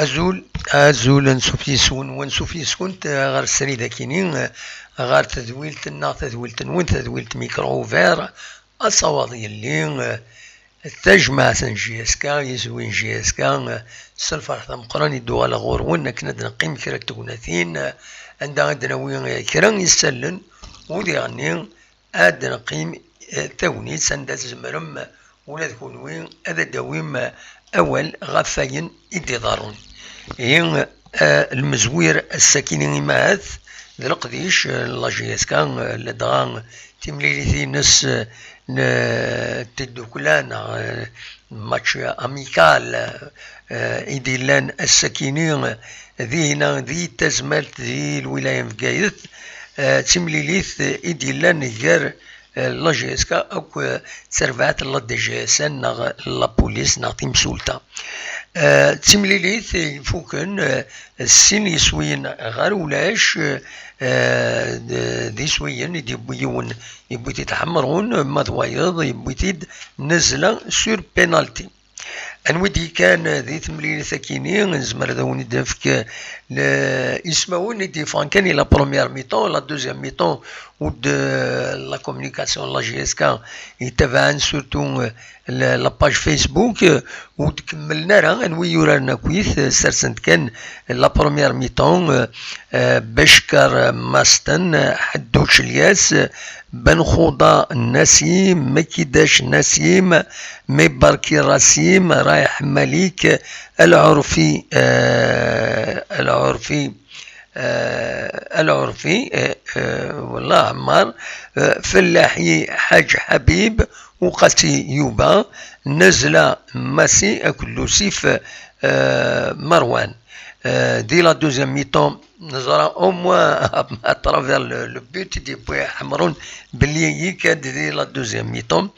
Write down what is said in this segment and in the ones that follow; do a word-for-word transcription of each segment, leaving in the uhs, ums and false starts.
Azul, azul, ansuf yes-wen, wansuf yes-kent, eh, ɣer srid akini, eh, ɣer tedwilt-nneɣ, tadwilt-nwen, tadwilt Micro Ouvert, asawaḍ yelli, eh, tajmaɛt n J S K, yiswi n J S K, eh, s lferḥ d ameqqran i d-uɣaleɣ ɣur-wen akken ad neqqim kra n tegnatin, eh, anda ad d-nawi, eh, kra n yisallen, u diɣenni ad d-neqqim, eh, tagnit anda tzemrem, eh, ula d kunwi ad d-tawim, eh, awal ɣef wayen i d-iḍerrun. Ihi, eh, lmezwir ass-akini imahat d leqdic, eh, n la J S K, eh, ladɣa timlilit-ines, eh, n, eh, tiddukla neɣ, eh, match amical, eh, i d-illan ass-akini, eh, dihina di tazmalt di lwilaya n Bgayet, eh, d timlilit, eh, i d-illan gar, eh, la J S K akk, eh, d terbaɛt n la D G S N neɣ la police neɣ timsulta. Eh, d timlilit ifuken, eh, sin yiswiyen ɣer ulac, eh, d, d iswiyen i d-yewwi yiwen, yewwi-t-id Ḥemrun, ma d wayeḍ yewwi-t-id Nezla sur penalty. Anwa i d-yekkan di temlilit akini, nezmer ad awen-id-nefk, eh, ismawen i d-yeffɣen kan i la première mi-temps, la deuxième mi-temps, u d, eh, la communication, la J S K, yettabaɛen surtout, eh, la, la page Facebook, eh, ur d-kemmlen ara, anwa i yuraren akkit, eh, sersen-d kan la première mi-temps, eh, eh, Bacekar Masten, eh, Ḥedduc Lyas, eh, Benxuḍa Nasim, Makidac Nasim, Mibarki Rasim, Rayeḥ Malik, Al-Ɛurfi, eh, Al-Ɛurfi, eh, Al-Ɛurfi, eh, eh, Wellah Ɛemmar, eh, Fellaḥi Ḥaǧ Ḥabib, Uqasi Yuba, Nazla Massi akked Lusif, eh, Marwan. Eh, di la deuxième mi-temps, neẓra au moins à travers le, le but i d-yewwi Ḥemrun belli yekka-d di la deuxième mi-temps,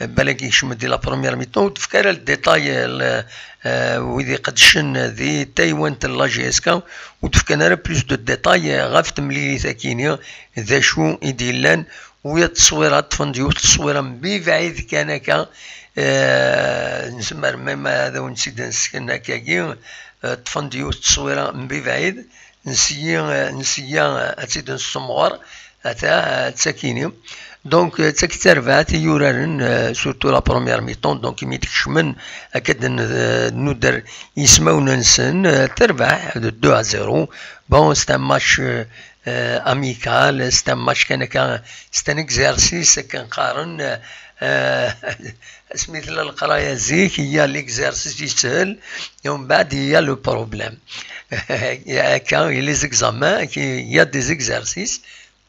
eh, balak yekcem di la première mi-temps, ur d-tefka ara le détail, eh, le, eh, wid iqeddcen di taywant n la J S K, ur d-fkan ara plus de détails, eh, ɣef temlilit akini, d acu i d-yellan, u yat tteswira, ṭṭfen-d yiwet tteswira mebɛid kan akka, eh, nezmer même ad awen-tt-id-nesken akkagi, eh, ṭṭfen-d yiwet tteswira mebɛid, nseyyi, eh, nseyya, eh, ad tt-id-nessemɣer, ata, eh, d takini. Donc, eh, d takit tarbaɛt i yuraren, eh, surtout la première mi-temps, donc imi d-kecmen, akka d-n-, eh, nudder ismawen-nsen, eh, terbeḥ de deux à zéro. Bon, c'est un match, eh, eh, amical, c'est un match kan akka, c'est un exercice akken qqaren, eh, asmi tella leqraya zik, il y a l'exercice yeshel, et umbeɛd il y a le problème. Akka, il y a les examens, il y a des exercices,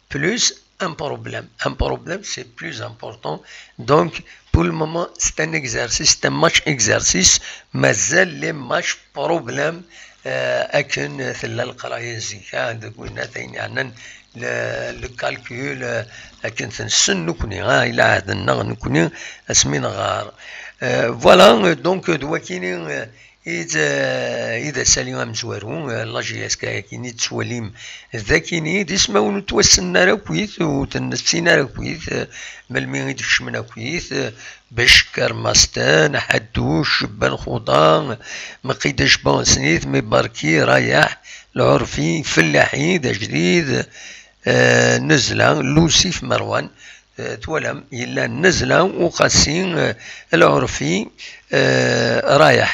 plus un problème. Un problème, c'est plus important. Donc, pour le moment, c'est un exercice, c'est un match exercice, mazal les matchs problèmes, eh, akken tella leqraya zik, ah, deg winat ayen yeɛnan le, le calcul, eh, akken t-nessen nekkni, ah, ila ɛehd-nneɣ nekkni asmi neɣɣar. Eh, voilà, donc, d wakini, eh, i d, eh, i d asali amezwaru, eh, la J S K akini tettwalim d akini, d ismawen ur ttwassnen ara akkit, ur ten-nessin ara akkit, eh, melmi i d-kecmen akkit, eh, Bacekar Masten, Ḥadduc, Benxuḍa, Mqidec Bansnit, Mibarki, Rayaḥ, Lɛurfi, Fellaḥi, d ajdid, eh, Nezla, Lusif Merwan, eh, twalam, yella Nezla, Uqasi, eh, Lɛurfi, eh, Rayaḥ.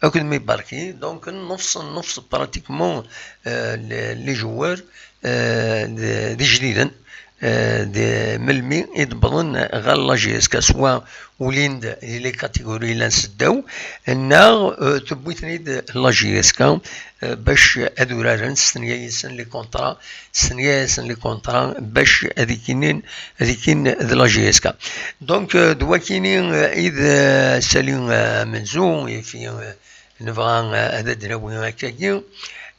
Akked Mibarki, donc nnefs, nnefs pratiquement, euh, les, les joueurs, euh, d, d ijdiden, euh, d melmi i d-wwḍen ɣer la J S K, soit ulin-d di les catégories yellan seddaw, neɣ, euh, tewwi-ten-id la J S K, euh, bac ad uraren, stenyasen les contrats, stenyasen les contrats, bac ad ikinin, ad ikin d la J S K. Donc, euh, d wakini, euh, i d, euh, sali, euh, amenzu, et puis, euh, nebɣa, eh, ad d-nawi akkagi.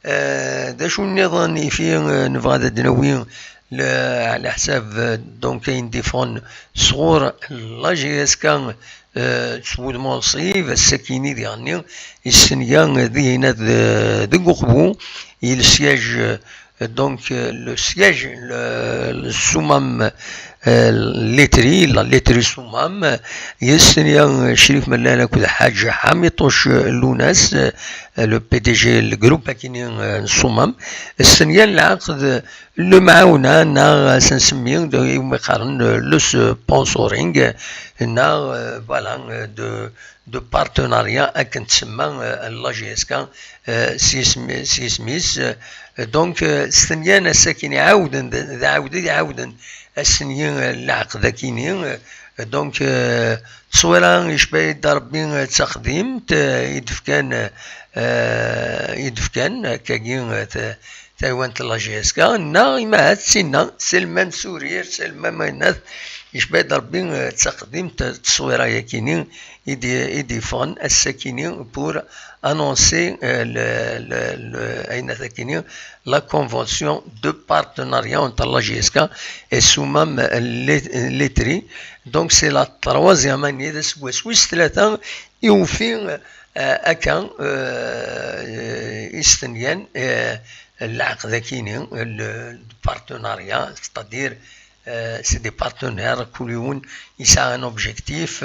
Eh, d acu nniḍen ifi, eh, nebɣa ad d-nawi, على حساب donc ayen d-iffɣen sɣur la J S K s wudem unṣib, ass-akini diɣenni yestenya dihin ad deg uqbu, il siège donc le siège, le Soummam, laiterie, la laiterie Soummam, yestenya Crif Mellal akked Ḥaǧ Ḥamiṭuc Lunas, le P D G, le groupe akini n Soummam, stenyan lɛaqd lemɛawna neɣ ad s-nsemmi iwumi qqaren le sponsoring neɣ voilà de de partenariat akken tsemma la J S K s yisem-is. Donc stenyan ass-akini ɛawden d ɛawden ɛawden ass-nni lɛaqd akini. Donc ttṣwira yecba-yi-d Rebbi d taqdimt i d-fkan i d-fkan akkagi taywant n la J S K neɣ imahat sinna c'est le même sourire, c'est le même aynat, yecba-yi-d Rebbi d taqdimt ttṣwira yakini i d-yeffɣen ass-akini pour annoncer aynat akini la convention de partenariat entre la J S K et Soummam laiterie. Donc c'est la troisième année, d aseggas wis tlata i ufi akka istenyan lɛaqd akini, le partenariat, c'est-à-dire c'est des partenaires, kul yiwen yesɛa un objectif.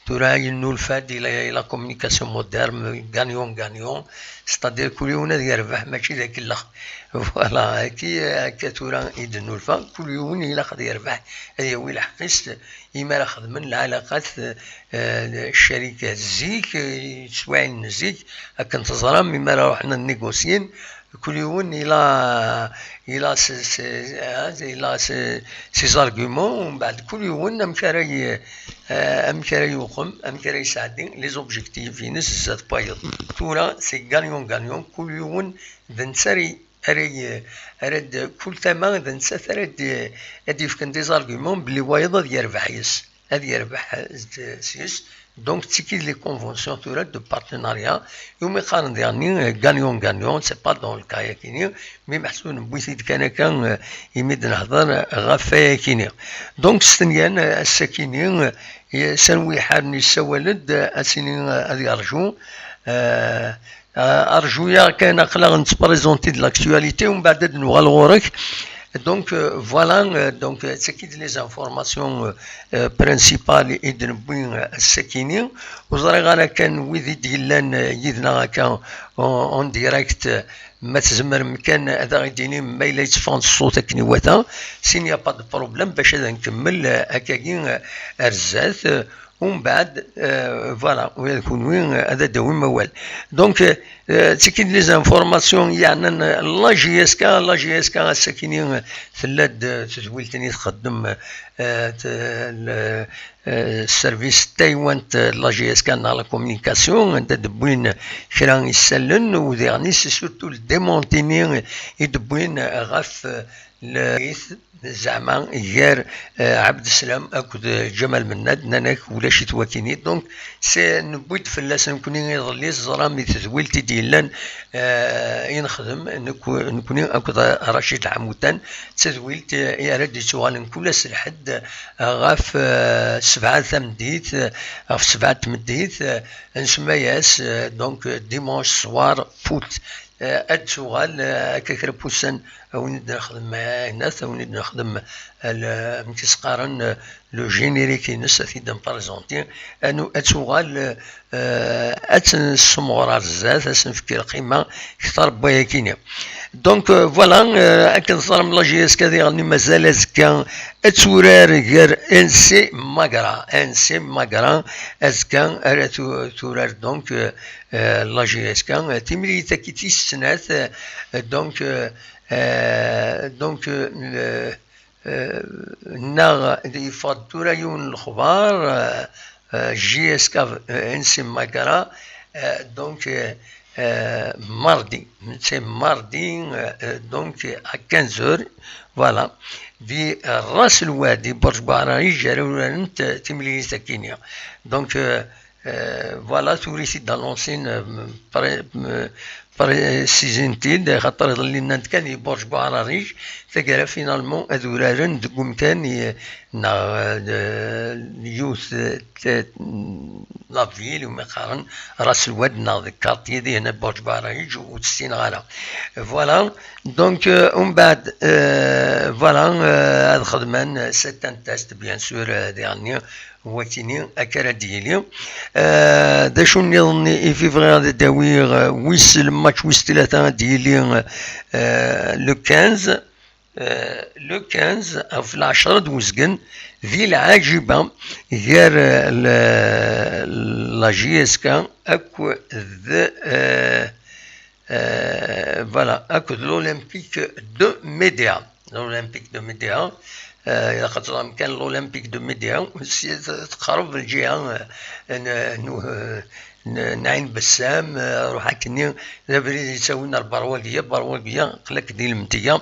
Tura yennulfa-d i la communication moderne, gagnant gagnant, c'est-à-dire kul yiwen ad yerbeḥ, mačči d akellex. Voilà, akka tura i d-nulfa, kul yiwen ilaq ad yerbeḥ, ad yawi lḥeqq-is. Imi ara xedmen lɛalaqat, ccarika zik, yettwaɛin zik, akken teẓram, imi ara ruḥen ad négocien, kul yiwen ila ila ila ses arguments, umbeɛd kul yiwen amek ara amek ara yuqem, amek ara yesɛeddi les objectifs ines zdat wayeḍ. Tura c'est gagnant gagnant, kul yiwen d netta ara ara ara kul tama d nettat ara d-yefken des arguments belli wayeḍ ad yerbeḥ yes ad yerbeḥ s-yes. Donc ttekki les conventions tura de partenariat, iwumi qqaren diɣenni gagnant gagnant, c'est pas dans le cas yakini, mais meḥsub newwi-t-id kan akka imi d-nehder ɣef wayakini. Donc stenyan ass-akini, s anwi iḥaren yessawal-d ad tini ad yerju. Arju-yaɣ kan aql-aɣ nettprézenti-d l'actualité, umbeɛd ad nuɣal ɣur-k. Donc voilà, donc d tagi d les informations principales i d-newwi ass-akini. Ur ẓriɣ ara kan wid i d-yellan yid-neɣ akka en direct, ma tzemrem kan ad aɣ-d-tinim ma yella yetteffeɣ-d ṣṣut akken iwata. S'il n'y a pas de problème, bac ad nkemmel akkagi ar zdat. Umbeɛd voilà, ula d kunwi ad d-tawim awal. Donc d tagi d les informations yeɛnan la J S K. La J S K ass-akini tella-d tedwilt-nni txeddem service taywant la J S K neɣ la communication, anda d-wwin kra isallen, u diɣen c'est surtout le démenti-nni i d-wwin ɣef le zeɛma gar Ɛebdeslam akked Ǧamal Mennad, nnan-ak ulac-it wakini. Donc c'est newwi-d fell-as nekni iḍelli, teẓram i tedwilt i d-yellan i nexdem nekni akked Racid Ḥamutan. D tadwilt i ara d-yettuɣalen kul ass lḥedd ɣef sebɛa tameddit, ɣef sebɛa tmeddit, nsemma-yas donc dimanche soir foot. Ad d-tuɣal akka kra n wussan, a wen-id-nexdem ayenat, a wen-id-nexdem amek i s-qqaren, le générique-ines, ad t-id-nprézenti. Ad tuɣal ad tt-nessemɣer ar zdat, ad s-nefk lqima kter n wayakini. Donc voilà, akken teẓram la J S K diɣen mazal azekka ad turar gar N C Magra, N C Magra azekka ara turar donc la J S K, timlilit-agi tis snat, donc donc neɣ yeffeɣ-d tura yiwen n lexbar, J S K N C Magra, donc mardi, c'est mardi, donc à quinze heures, voilà, di Ras Lwadi, Burj Buɛrariǧ ara urarent timlilit-agi-nni. Donc voilà, tura i t-id-annonsin Sizin-t-id, xaṭer iḍelli nnan-d kan i Burj Buɛrariǧ, taggara finalement ad uraren deg umkan i-, neɣ, eh, yiwet, eh, t-, la ville umi qqaren Ras el Wad neɣ deg quartier dihin Burj Buɛrariǧ, ur tt-ssineɣ ara. Voilà, donc, euh, umbeɛd, euh, voilà, euh, ad xedmen, euh, c'est un test, bien sûr, euh, diɣenni, wakini akka ara d-yili. Euh, d acu nniḍen i, i bɣiɣ ad d-awiɣ, euh, wis, le match wis tlata ad d-yili, euh, le quinze, euh, le quinze ɣef lɛecṛa d uzgen, di lɛajiba gar, euh, le, la J S K akked, euh, euh, voilà, akked l'Olympique de Médéa. L'Olympique de Médéa, euh, ilaq ad teẓrem kan l'Olympique de Médéa, si teqreb lǧiha, euh, n, n, euh, n, n Ɛin Bessam, euh, ruḥ akkenni, d abrid yettawin ar Berwagiya, Berwagiya, aql-ak di Lemdeyya.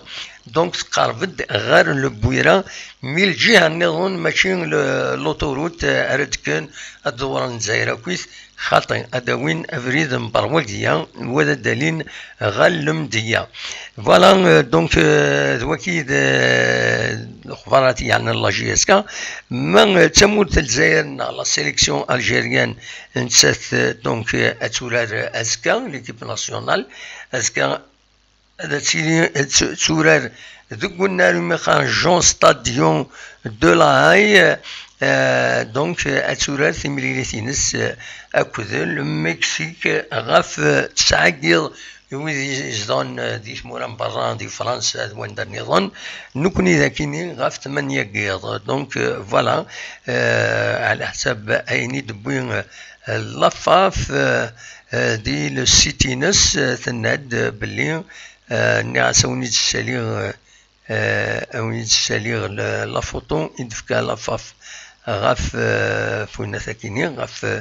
Donc, teqreb-d ɣer Lebwira, mi lǧiha nniḍen, mačči le, l'autoroute, euh, ara d-kken, ad dewren Lezzayer akkit, xaṭi, ad d-awin abrid n Berwagiya, wa ad d-alin ɣer Lemdeyya. Voilà, euh, donc, euh, d waki d, euh, lexbarat yeɛnan la J S K. Ma, euh, d tamurt n Lezzayer neɣ la sélection algérienne, nettat, euh, donc, euh, ad turar, euh, azekka, l'équipe nationale, azekka ad tili, ad t-, turar deg unnar umi qqaren Jean Stadion de La Haye, euh, donc, euh, ad turar timlilit-ines, euh, akked le Mexique ɣef, euh, tesɛa n yiḍ i wid izedɣen, euh, di tmura n berra, di Fransa d wanda nniḍen. Nekni d akini ɣef tmanya n yiḍ. Donc, euh, voilà, euh, ɛla ḥsab ayen i d-tewwi, euh, la FAF, euh, euh, di le site-ines, euh, tenna-d, euh, belli, euh, nniɣ-as a wen-id-ssaliɣ, euh, euh, a wen-id-ssaliɣ le, la photo i d-tefka la FAF ɣef, euh, ɣef winat akini, ɣef, euh,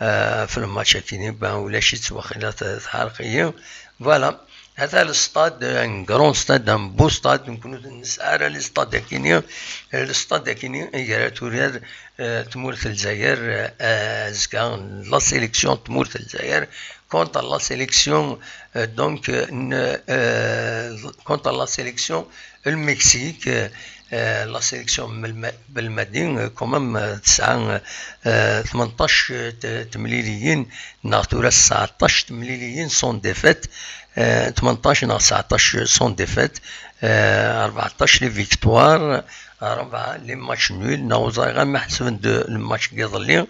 ɣef le match akini, ben, ulac-itt waqila t-, tḥerq-iyi. Voilà. Ata le stade, un grand stade, un beau stade, nekkni ur nesɛi ara le stade akini, le stade akini, i ara turar, euh, tmurt n Lezzayer, euh, azekka, la sélection n tmurt n Lezzayer contre la sélection, euh, donc, euh, n, euh, contre la sélection n Mexique, euh, euh, la sélection n Belma-, Belmadi, euh, quand même, euh, tesɛa, euh, tmenṭac, euh, t-, temliliyin, neɣ tura seɛṭac temliliyin sans défaite, euh, tmenṭac neɣ seɛṭac sans défaite, euh, rbeɛṭac les victoires, rebɛa les matchs nuls, neɣ ur ẓriɣ ma ḥesben-d le match n yiḍelli,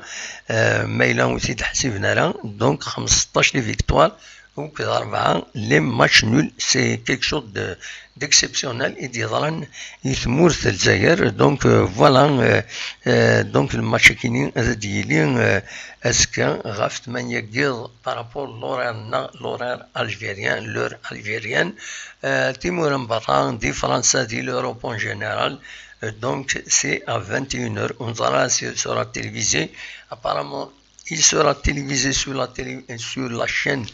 euh, ma yella ur t-id-ḥsiben ara, donc xemseṭṭac les victoires, akked rebɛa les matchs nuls, c'est quelque chose de, d'exceptionnel i d-yeḍran i tmurt n Lezzayer. Donc, euh, voilà, euh, euh, donc le match akini ad d-yili, euh, azekka ɣef tmanya n yiḍ par rapport l'horaire-nneɣ, l'horaire algérien, l'heure algérienne. Euh, timura n berra, di Fransa, di l'Europe en général, euh, donc c'est à vingt et une heures. Ur neẓri ara si sera télévisé. Apparemment, il sera télévisé sur la télé-, sur la chaîne,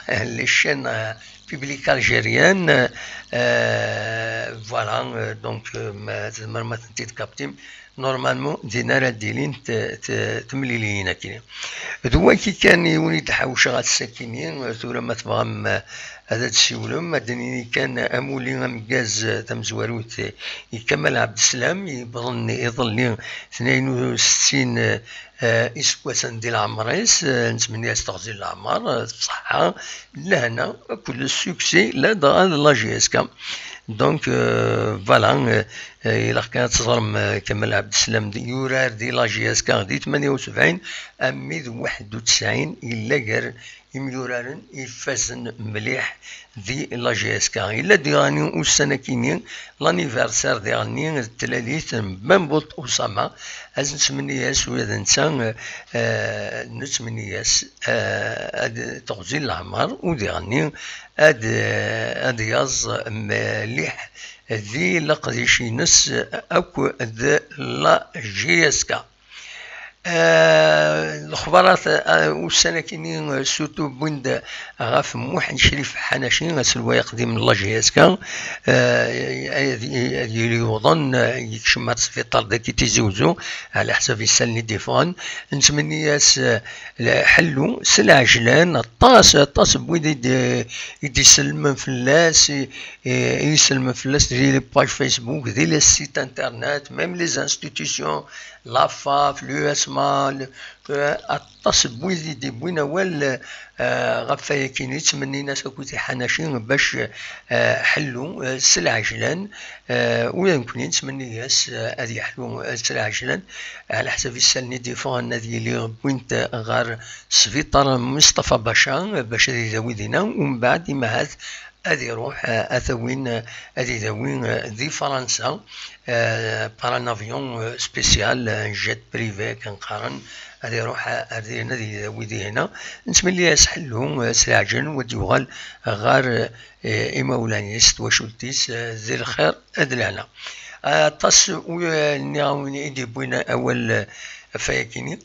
les chaînes, euh, publiques algériennes. Euh, voilà, euh, donc, euh, ma, tzemrem ad tent-id-captim. Normalement, din ara d-ilint, euh, t-, temliliyin akini. D waki kan i wen-id-ḥawceɣ ass-akini, euh, tura ma tebɣam, euh, ad d-ssiwlem, ad d-nini kan amulli ameggaz, euh, tamezwarut, euh, i Kamal Abdeslam, yewwḍen iḍelli tnayen u settin, euh, euh, iseggasen di leɛmer-is, euh, nettmenni-as teɣzi n leɛmer, euh, ṣṣeḥḥa, lehna, akked le succès, ladɣa d la J S K. Donc, euh, voilà, euh, euh, ilaq kan ad teẓrem, euh, Kamal Abdeslam d-, yurar di la J S K di tmanya u sebɛin, armi d waḥed u tesɛin, yella gar imyuraren ifazen mliḥ di la J S K. Yella diɣen ussan akini, l'anniversaire diɣenni d tlalit n Benbut Usama, ad nettmenni-as ula d netta, eh, nettmenni-as, eh, ad teɣzi n leɛmer, u diɣenni ad, ad yaẓ mliḥ di leqdic-ines akk d la J S K. Lexbarat ussan-akini, surtout wwin-d ɣef Muḥend Crif Ḥanaci, aselway aqdim n la J S K, ad yili yuḍen, yekcem ar sbiṭar dagi Tizi Uzzu, ɛla ḥsab isallen i d-yeffɣen. Nettmenni-as ḥellu s lɛejlan, aṭas, aṭas n wid i d-isellmen fell-as, i isellmen fell-as di les pages Facebook, di les sites internet, même les institutions, la FAF, l'USMA, aṭas n wid i d-iwwin awal ɣef wayakini, ttmennin-as akkit i Ḥanaci bac ḥellu s lɛejlan, u nekkni nettmenni-as ad yeḥlu s lɛejlan, ɛla ḥsab isallen i d-yeffɣen ad yili wwin-t ɣer sbiṭar Mustafa Baca bac ad idawi dinna, u mbeɛd imahat ad iruḥ ad t-awin, ad idawi di Fransa, par un avion spécial, un jet privé akken qqaren, ad iruḥ ar dihin ad idawi dihina. Nettmenni-as ḥellu s lɛejlan, u ad yuɣal ɣer imawlan-is, twacult-is, di lxir d lehna. Aṭas, nniɣ-awen, i d-yewwin awal ɣef wayakini.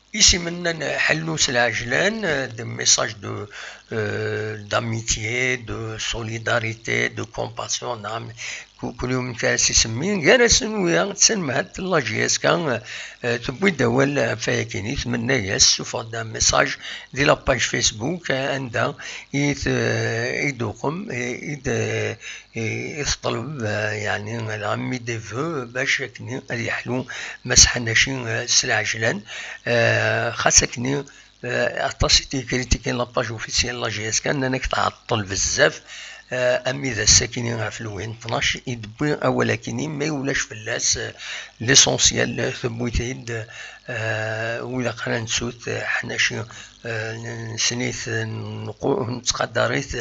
Isimennan ḥellu s lɛejlan, des messages de, d'amitié, de solidarité, de compassion, neɣ kul yiwen amek ara s-isemmi, gar-asen wiyaḍ d tanmehalt n la J S K, tewwi-d awal ɣef wayakini, tmenna-yas, tessufeɣ-d un message di la page Facebook, anda i d-tuqem, i d i teṭleb, yeɛni, la remise de vœux bac akken ad yeḥlu Mass Ḥanaci s lɛejlan, xas akken aṭas i d-yekritikin la page officielle n la J S K, nnan-ak tɛeṭṭel bezzaf, armi d ass-akini ɣef lwin tnac i d-wwi awal-akini, ma ulac fell-as, l'essentiel tewwi-t-id, ur ilaq ara nettut Ḥanaci, nesnit, nettqadar-it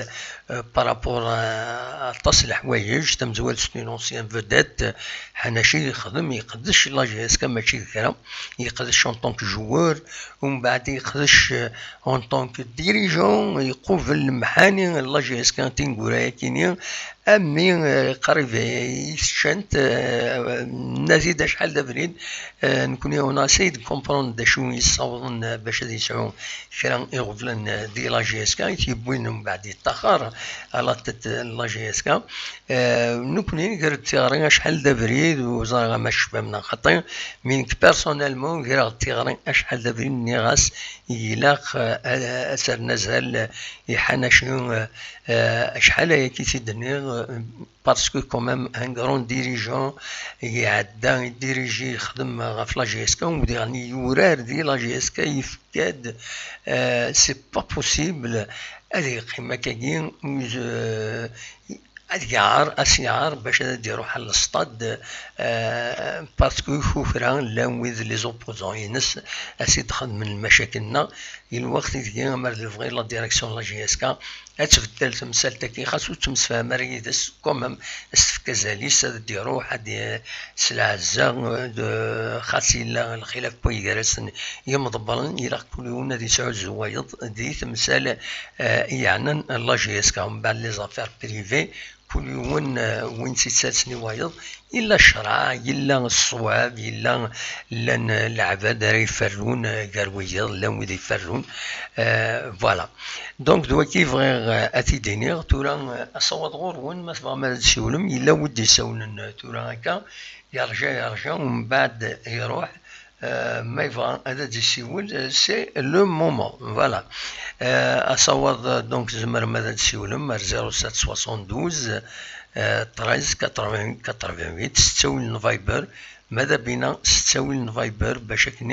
par rapport à aṭas n leḥwayeǧ. Tamezwarut, c'est une ancienne vedette, Ḥanaci yexdem, yeqdec la J S K, mačči d kra, yeqdec en tant que joueur, u mbeɛd yeqdec en tant que dirigeant, iqubel lemḥani n la J S K tineggura-yakini, armi qrib i t-ččant, nna-t-id acḥal d abrid, nekkni on a essayé de comprendre d acu yessawḍen bac ad yesɛu kra iɣeblan di la J S K, i t-yewwin mbeɛd yeṭṭaxer à la tête n la J S K. Nekkni nger-d tiɣri acḥal d abrid, ur ẓriɣ ama tecfam neɣ xaṭi, mi nekk personnellement greɣ-d tiɣri acḥal d abrid, nniɣ-as ilaq ad s-rren azal i Ḥanaci, acḥal ayagi i t-id-nniɣ, parce que quand même un grand dirigeant iɛedda, idiriji, yexdem ɣef la J S K, u diɣen yurar di la J S K, yefka-d, c'est pas possible ad yeqqim akkagi, ad yeɛer, ad s-yeɛer bac ad d-iruḥ ɣer lestad, parce que kukra llan wid les opposants-ines, ad s-id-xedmen lmacakil-nneɣ, i lweqt ideg, amer d lebɣi la direction n la J S K, ad tbeddel temsalt-agi, xas ur ttemsefham ara yid-s, quand même, ad s-tefk azal-is, ad d-iruḥ, ad d-, s lɛezza, xas yella lxilaf n waygar-asen yimḍebbren, ilaq kul yiwen ad yesɛu zzwayeḍ di temsal yeɛnan la J S K. Mbeɛd, les affaires privées, kul yiwen win tt-ittalsen i wayeḍ, yella ccṛeɛ, yella ṣṣwab, yella, llan leɛbad ara iferrun gar wiyaḍ, llan wid iferrun. Voilà. Donc, d wagi bɣiɣ ad t-id-iniɣ. Tura, asawaḍ ɣur-wen, ma tebɣam ad d-siwlem, yella wi d-isawlen tura akka, yerǧa, yerǧa, umbeɛd iruḥ. Ma yebɣa ad d-isiwel, c'est le moment. Voilà. Asawaḍ, donc, tzemrem ad d-siwlem ar zéro sept soixante-douze treize quatre-vingt-huit quatre-vingt-huit, s ttawil n Viber, ma d abina s ttawil n Viber, bac akken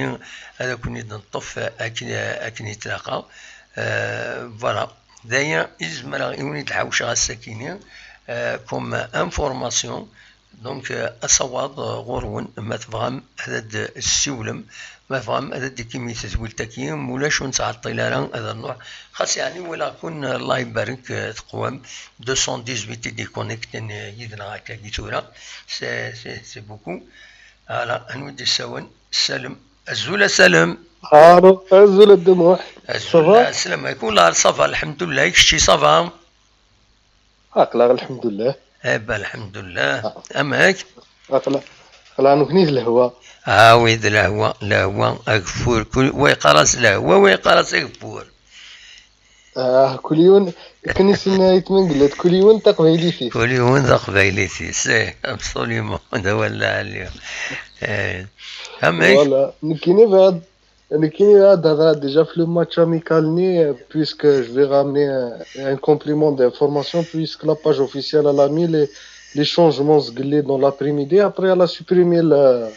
ad aken-id-neṭṭef akken, akken i tlaqa. Voilà. D aya i zemreɣ i wen-id-ḥawceɣ ass-akini, comme information. Donc, asawaḍ ɣur-wen, ma tebɣam ad d-tessiwlem, ma tebɣam ad d-tekkimi tedwilt-agi, mulac ur nettɛeṭṭil ara ad nruḥ. Xas yeɛni walaɣ-ken, Allah ibarek, teqwam, deux cent dix-huit i d-ikonekten yid-neɣ akkagi tura. C'est, c'est, c'est beaucoup. Voilà, anwa i d-isawlen? Salem. Azul a Salem. Alo, azul a Dda Muḥ. Azul, ça va? Slam aleykum. Wallah, ça va, lḥemdullah. I kečči, ça va? Aql-aɣ lḥemdullah. Eh ben, lḥemdullah. Amek? Aql-, aql-aɣ nekkni d lehwa. Ah oui, d lehwa, lehwa, ageffur, kul, wa yeqqar-as lehwa, wa yeqqar-as ageffur. Ah, kul yiwen, akken i s-yenna yetmenglet, kul yiwen taqbaylit-is. Kul yiwen taqbaylit-is, eh, absolument, d awal lɛali. Eh, amek? Voilà, nekkini bɣiɣ, nekkini bɣiɣ ad hedreɣ déjà f le match amical-nni, euh, puisque je vais ramener un, un complément d'information, puisque la page officielle, elle a mis les, les changements zgelli dans l'après-midi, après elle a supprimé la,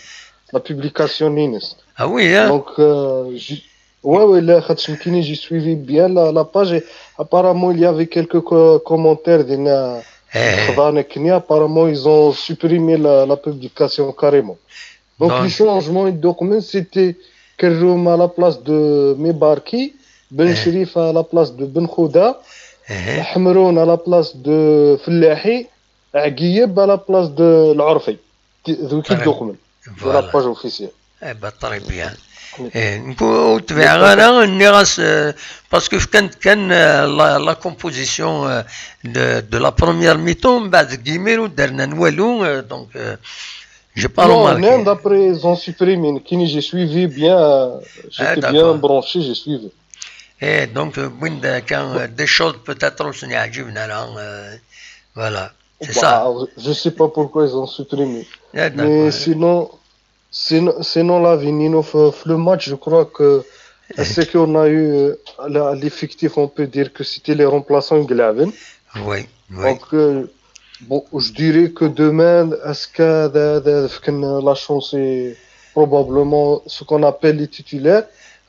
la publication-nni-ines. Ah oui, hein? Donc, euh, j-, ouais, ouais, là, خاطش nekkini, j'ai suivi bien la, la page et apparemment, il y avait quelques co-, commentaires, des na-, Eh. Apparemment, ils ont supprimé la, la publication carrément. Donc, donc, les changements, donc, c'était Kerroum à la place de Mebarki, Ben, eh, Sherif à la place de Ben Khouda, eh, Hamroun à la place de Fellahi, Aguiyeb à la place de L'Orfi. Voilà. De la page officielle. Eh ben, très bien. Oui. Eh, nekk ur tbiɛeɣ ara, nniɣ-as, euh, parce que fkan-d kan, euh, la, la composition, euh, de, de la première mi-temps, mbeɛd deg yimir ur d-rnan walu, euh, donc, euh, j'ai pas remarqué. Non, d'après, ils ont supprimé. Nekkini, j'ai suivi bien, euh, j'étais bien branché, j'ai suivi. Eh, donc, euh, wwin-d kan, euh, des choses peut-être ur sen-yeɛǧiben ara, euh, voilà. C'est ça. Bah, je sais pas pourquoi ils ont supprimé. Eh, d'accord. Mais sinon, sinon, sinon, la Vinino, f-, f-, le match, je crois que, eh, ce qu'on a eu, euh, la, l'effectif, on peut dire que c'était les remplaçants, Glavin. Oui, oui. Donc, euh, bon, je dirais que demain, est-ce que de, de, de, la chance est probablement ce qu'on appelle les titulaires.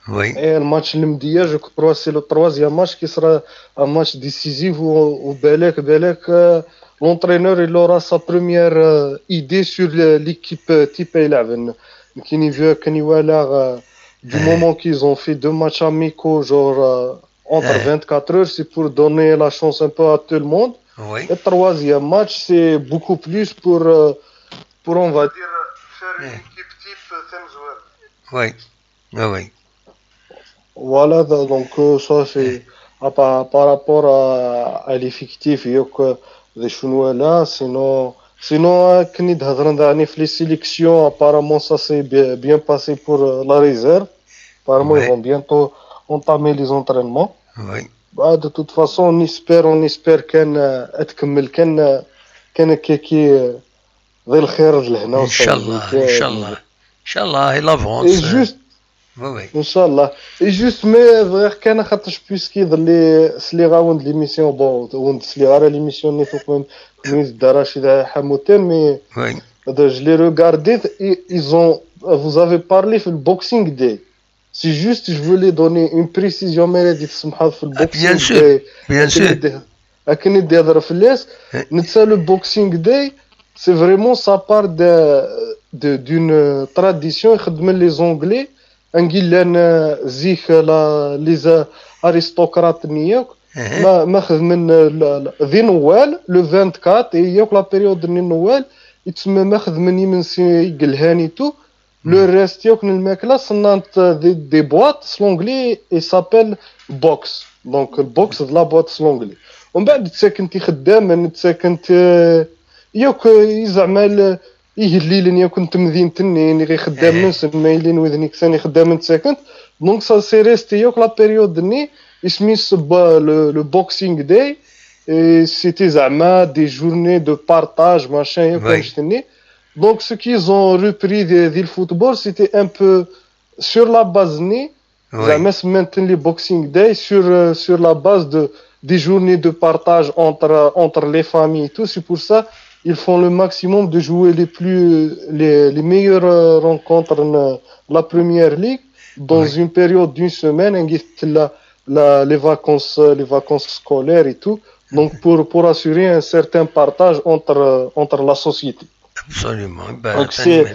Oui. Et le match n lmedya, je crois, c'est le troisième match qui sera un match décisif où, où Belek, Belek, euh, l'entraîneur, il aura sa première, euh, idée sur le, l'équipe, euh, type Eleven. Qui veut, qui voilà, euh, du moment qu'ils ont fait deux matchs amicaux, genre, euh, entre vingt-quatre heures, c'est pour donner la chance un peu à tout le monde. Oui. Et troisième match, c'est beaucoup plus pour, euh, pour, on va dire, faire une équipe type, euh, Thames Valley. Oui. Ah oui. Voilà, da-, donc, euh, ça, c'est, à pa-, par rapport à, à l'effectif, il y a que des Chinois là, sinon, sinon, euh, akken i d-hedren daɣen f les sélections, apparemment, ça s'est bien, bien passé pour, euh, la réserve. Apparemment, ils vont bientôt entamer les entraînements. Oui. Bah, de toute façon, on espère, on espère kan, euh, ad tkemmel kan, euh, kan akka-agi, euh, d lxir d lehna. Inchallah, inchallah. Inchallah, il avance. Et juste, oui, oui. Inchallah. Et juste, mais bɣiɣ kan xaṭac, puisque iḍelli sliɣ-awen-d l'émission, bon, ur d-sliɣ ara l'émission-nni tuqmem, mi d-dda Rachid Hamouten, mais je l'ai regardé, ils, ils ont, vous avez parlé sur le Boxing Day. C'est juste, je voulais donner une précision, mais il a dit, ah, bien sûr, bien sûr. Akken i d-, akken i d-yehder fell-as. Netta, le Boxing Day, c'est vraiment, ça part de, de, d'une tradition ixeddmen les Anglais, angi llan, euh, zik, la, les, euh, aristocrates-nni yakk, ma, ma xedmen, euh, la, la, di Noël, le vingt-quatre, et yakk la période-nni n Noël, itsemma ma xedmen imensi i yelhan et tout, le reste yakk n lmakla, sennant des, des boîtes s l'anglais, et s'appelle box. Donc, le box de la boîte s l'anglais. Umbeɛd, ttakent ixeddamen, ttakent, euh, yakk, euh, zeɛma, igellilen yakk n temdint-nni, neɣ ixeddamen-nsen, ma yellin wid-nni ksan ixeddamen ttakent. Donc, ça, c'est resté yakk la période-nni, isem-is, ba-, le, le Boxing Day, et c'était zeɛma des journées de partage, machin, yakk annect-nni. Donc, ce qu'ils ont repris de, de le football, c'était un peu sur la base-nni, zeɛma semmant-ten les Boxing Day, sur, euh, sur la base de, des journées de partage entre, entre les familles et tout. C'est pour ça ils font le maximum de jouer les plus, les, les meilleures, euh, rencontres de la première ligue dans une période d'une semaine, angi tella la, les vacances, euh, les vacances scolaires et tout. Donc, pour, pour assurer un certain partage entre, euh, entre la société. Absolument. Ben, donc, c'est,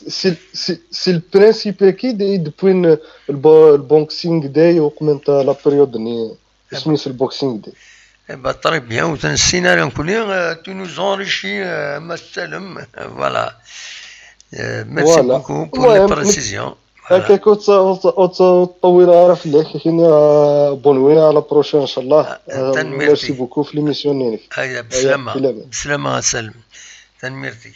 c'est, c'est, c'est le principe qui, de-, depuis une, le bo-, le Boxing Day, augmente la période, ni, isem-is le Boxing Day. Eh ben, très bien. Ur ten-nessin ara nekkni, euh, tu nous enrichis, euh, Mass Salem. Voilà. Euh, merci beaucoup pour les précisions. Voilà. Akka, ur tt-, ur tt-, ur tt-, ur ttṭewwileɣ ara fell-ak, akken, euh, bonne nuit, à la prochaine, inchallah. Ah, euh, tanemmirt-ik. Merci beaucoup f l'émission-nni-inek. Aya, beslama. Beslama, a Salem. Tanemmirt-ik.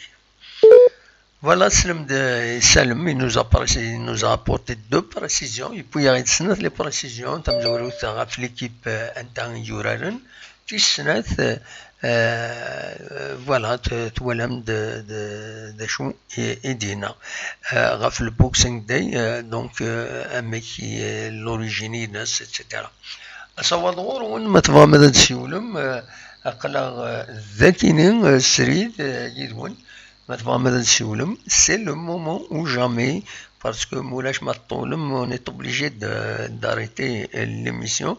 Voilà, Slem de Salem, il nous a, précis- il nous a apporté deux précisions. Et puis, il y a une les précisions, tamezwarut ɣef l'équipe euh, anta i yuraren. Tis snat, euh, euh, voilà, t- twalam de, de, d acu i, i d-yenna euh, ɣef le Boxing Day, euh, donc euh, amek i- l'origine-ines, et cetera. Asawaḍ ɣur-wen, ma tebɣam ad d-siwlem, euh, aql-aɣ euh, dakini euh, srid euh, yid-wen. Ma tebɣam ad d-siwlem, c'est le moment ou jamais, parce que mulac ma tṭulem, on est obligé de- d'arrêter euh, l'émission.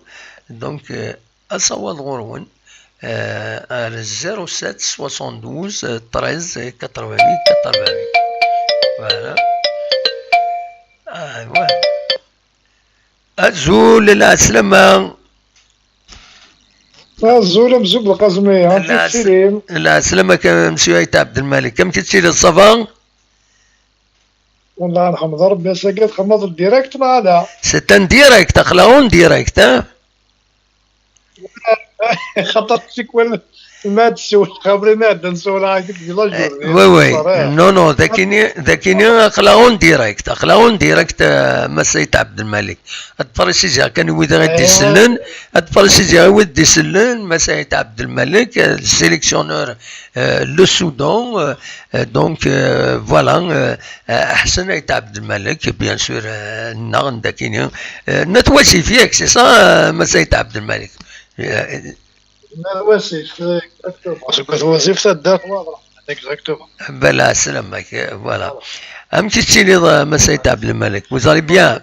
Donc, euh, asawaḍ ɣur-wen euh, ar zéro sept soixante-douze treize quatre-vingt-huit quatre-vingt-huit. Voilà. Ah, ouais. Azul, lɛeslama. Azul, amzul, Belqasmi, amek i tettili? Lɛeslama, monsieur Ayt Abdelmalek, amek i tettili, ça va? Wallah, nḥemd Rebbi, ass-agi txedmeḍ direct neɣ ala? C'est un direct, aql-aɣ en direct, hein? Xaṭer tikwal ma ad tessiwel, xaṭer ma ad nsiwel, ɣef deg la journée. Oui, oui. Non, non, dakini, dakini, aql-aɣ en direct, aql-aɣ en direct, euh, Mass Ayt Abdelmalek. Ad préciser kan i wid i d-isellen, ad préciser i wid d-isellen, Mass Ayt Abdelmalek, euh, sélectionneur, euh, le Soudan, euh, euh, donc, euh, voilà, euh, euh, Ḥsen Ayt Abdelmalek, bien sûr, euh, nneɣ n dakini, euh, n At Wasif, yak, c'est ça, euh, Mass Ayt Abdelmalek? Euh, At Wasif, exactement. Seg At Wasif, taddart Wadra. Exactement. Bala, selamak, euh, voilà. Voilà. Amek i tettiliḍ, euh, Mass Ayt Abdelmalek? Vous allez bien?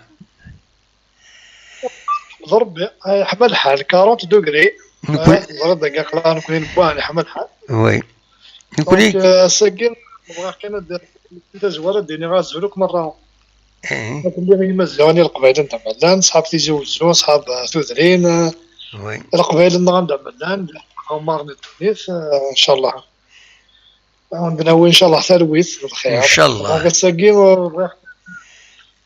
D Rebbi, ah, yeḥma lḥal, quarante degrés. Nekkni- Ah, teẓriḍ dagi aql-aɣ nekkni newwa, yeḥma lḥal. Oui. Nekkni- Donc, euh, ass-agi, bɣiɣ kan ad d-, tazwara ad d-iniɣ azul akk merra. Eh. Ad d-iniɣ i Yimaziɣen, i Leqbayel anda ma llan, ṣḥab Tizi Wezzu, ṣḥab, euh, tudrin, euh, Oui. Leqbayel-nneɣ anda ma llan, ɛemmaren i ddunit, euh, ncallah. Ad d-nawi, ncallah, talwit d lxir. Ncallah. Donc, ass-agi, ur ẓriɣ,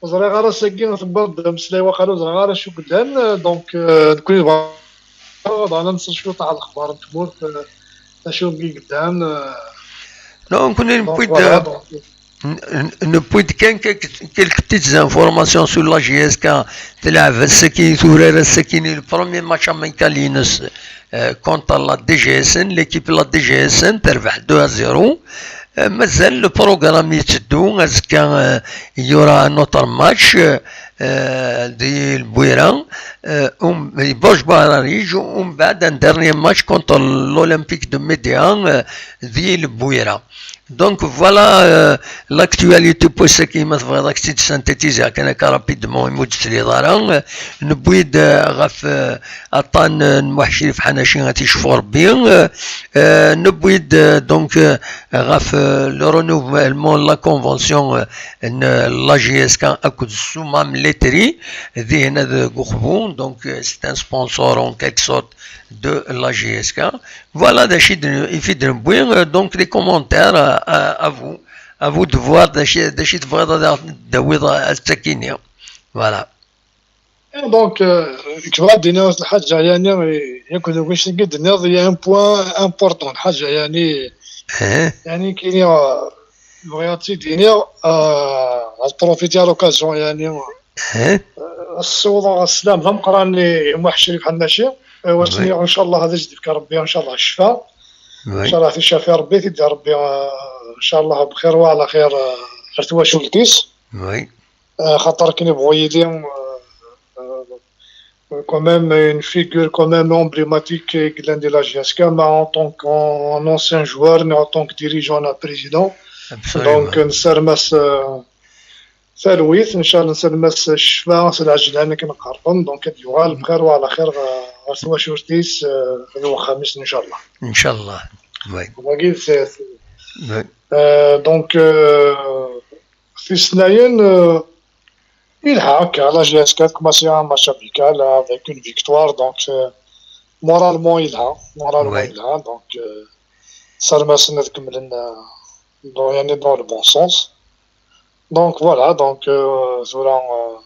ur ẓriɣ ara ass-agi tewweḍ-d ameslay waqila, ur ẓriɣ ara acu yellan. Donc, euh, nekkni nebɣa ad nseɣ cwiṭ ɣer lexbar n tmurt, euh, acu i yellan, euh, Donc, nekkni donc, newwi-d, voilà, euh, donc, n- n- newwi-d kan quelques, quelques petites informations sur la J S K. Tleɛɛeb ass-agi, turar ass-agi, le premier match amical-ines euh, contre la D G S N, l'équipe la D G S N, terbeḥ deux à zéro. Euh, mazal le programme yetteddu, azekka, euh, il y aura un autre match, euh, euh, di Lbwira, euh, um, di Bouch Bararij, umbeɛd un dernier match contre l'Olympique de Médéa, euh, di Lbwira. Donc voilà, euh, l'actualité n wass-agi, ma tebɣiḍ ad k-tt-id-synthétiser kan akka rapidement, imi ur d-tesliḍ ara. Euh, newwi-d, euh, ɣef, euh, aṭṭan, euh, n Muḥ Crif Ḥanaci, ad t-yecfu Rebbi. Euh, euh, newwi-d, euh, donc, euh, ɣef, euh, le renouvellement de la convention, euh, n la J S K akked Soumam Letri, dihin deg Uxbu. Donc, euh, c'est un sponsor en quelque sorte de la J S K. Voilà, d acu i d-, i d-newwi, euh, donc les commentaires, euh, à, à vous. À vous de voir d acu, d acu i tebɣiḍ ad aɣ-d-tawiḍ, euh, ass-agi-nni. Voilà. Et donc, euh, kif ad d-iniɣ lḥaǧa, yani, euh, yakk d wis i d-tenniḍ, il y a un point important, lḥaǧa, yani, Eh, yani, kini, euh, bɣiɣ ad tt-id-iniɣ, euh, ad profiter à l'occasion, yani, eh, Ssiwḍeɣ sslam d ameqqran i Muḥ Crif Ḥanaci, eh, wass-nni, Oui. Ncallah, ad as-d-yefk Rebbi, ncallah, ccfa. Oui. Ncallah, ticafi Rebbi, tiddi Rebbi, eh, ncallah, bxir wa ɛla xir, eh, ar twacult-is. Oui. Eh, xaṭer akken ibɣu yili, eh, eh, quand même une figure quand même emblématique i yellan di la J S K, mais en tant qu'un ancien joueur, mais en tant que dirigeant, un président. Absolument. Donc, nessarem-as, eh, talwit, ncallah, nessarem-as ccfa s lɛejlan akken qerben, donc ad yuɣal bxir wa ɛla xir ɣer, ɣer twacult-is, eh, d wexxam-is, ncallah. Ncallah. Oui. Wagi d, Oui. Eh, donc, eh, tis tnayen, eh, yelha akka, la J S K tecma un match amical avec une victoire, donc, eh, moralement yelha, moralement Oui. yelha, donc, eh, nessarem-asen ad kemmlen, eh, dans, yani, dans le bon sens. Donc voilà, donc, euh, tura, euh,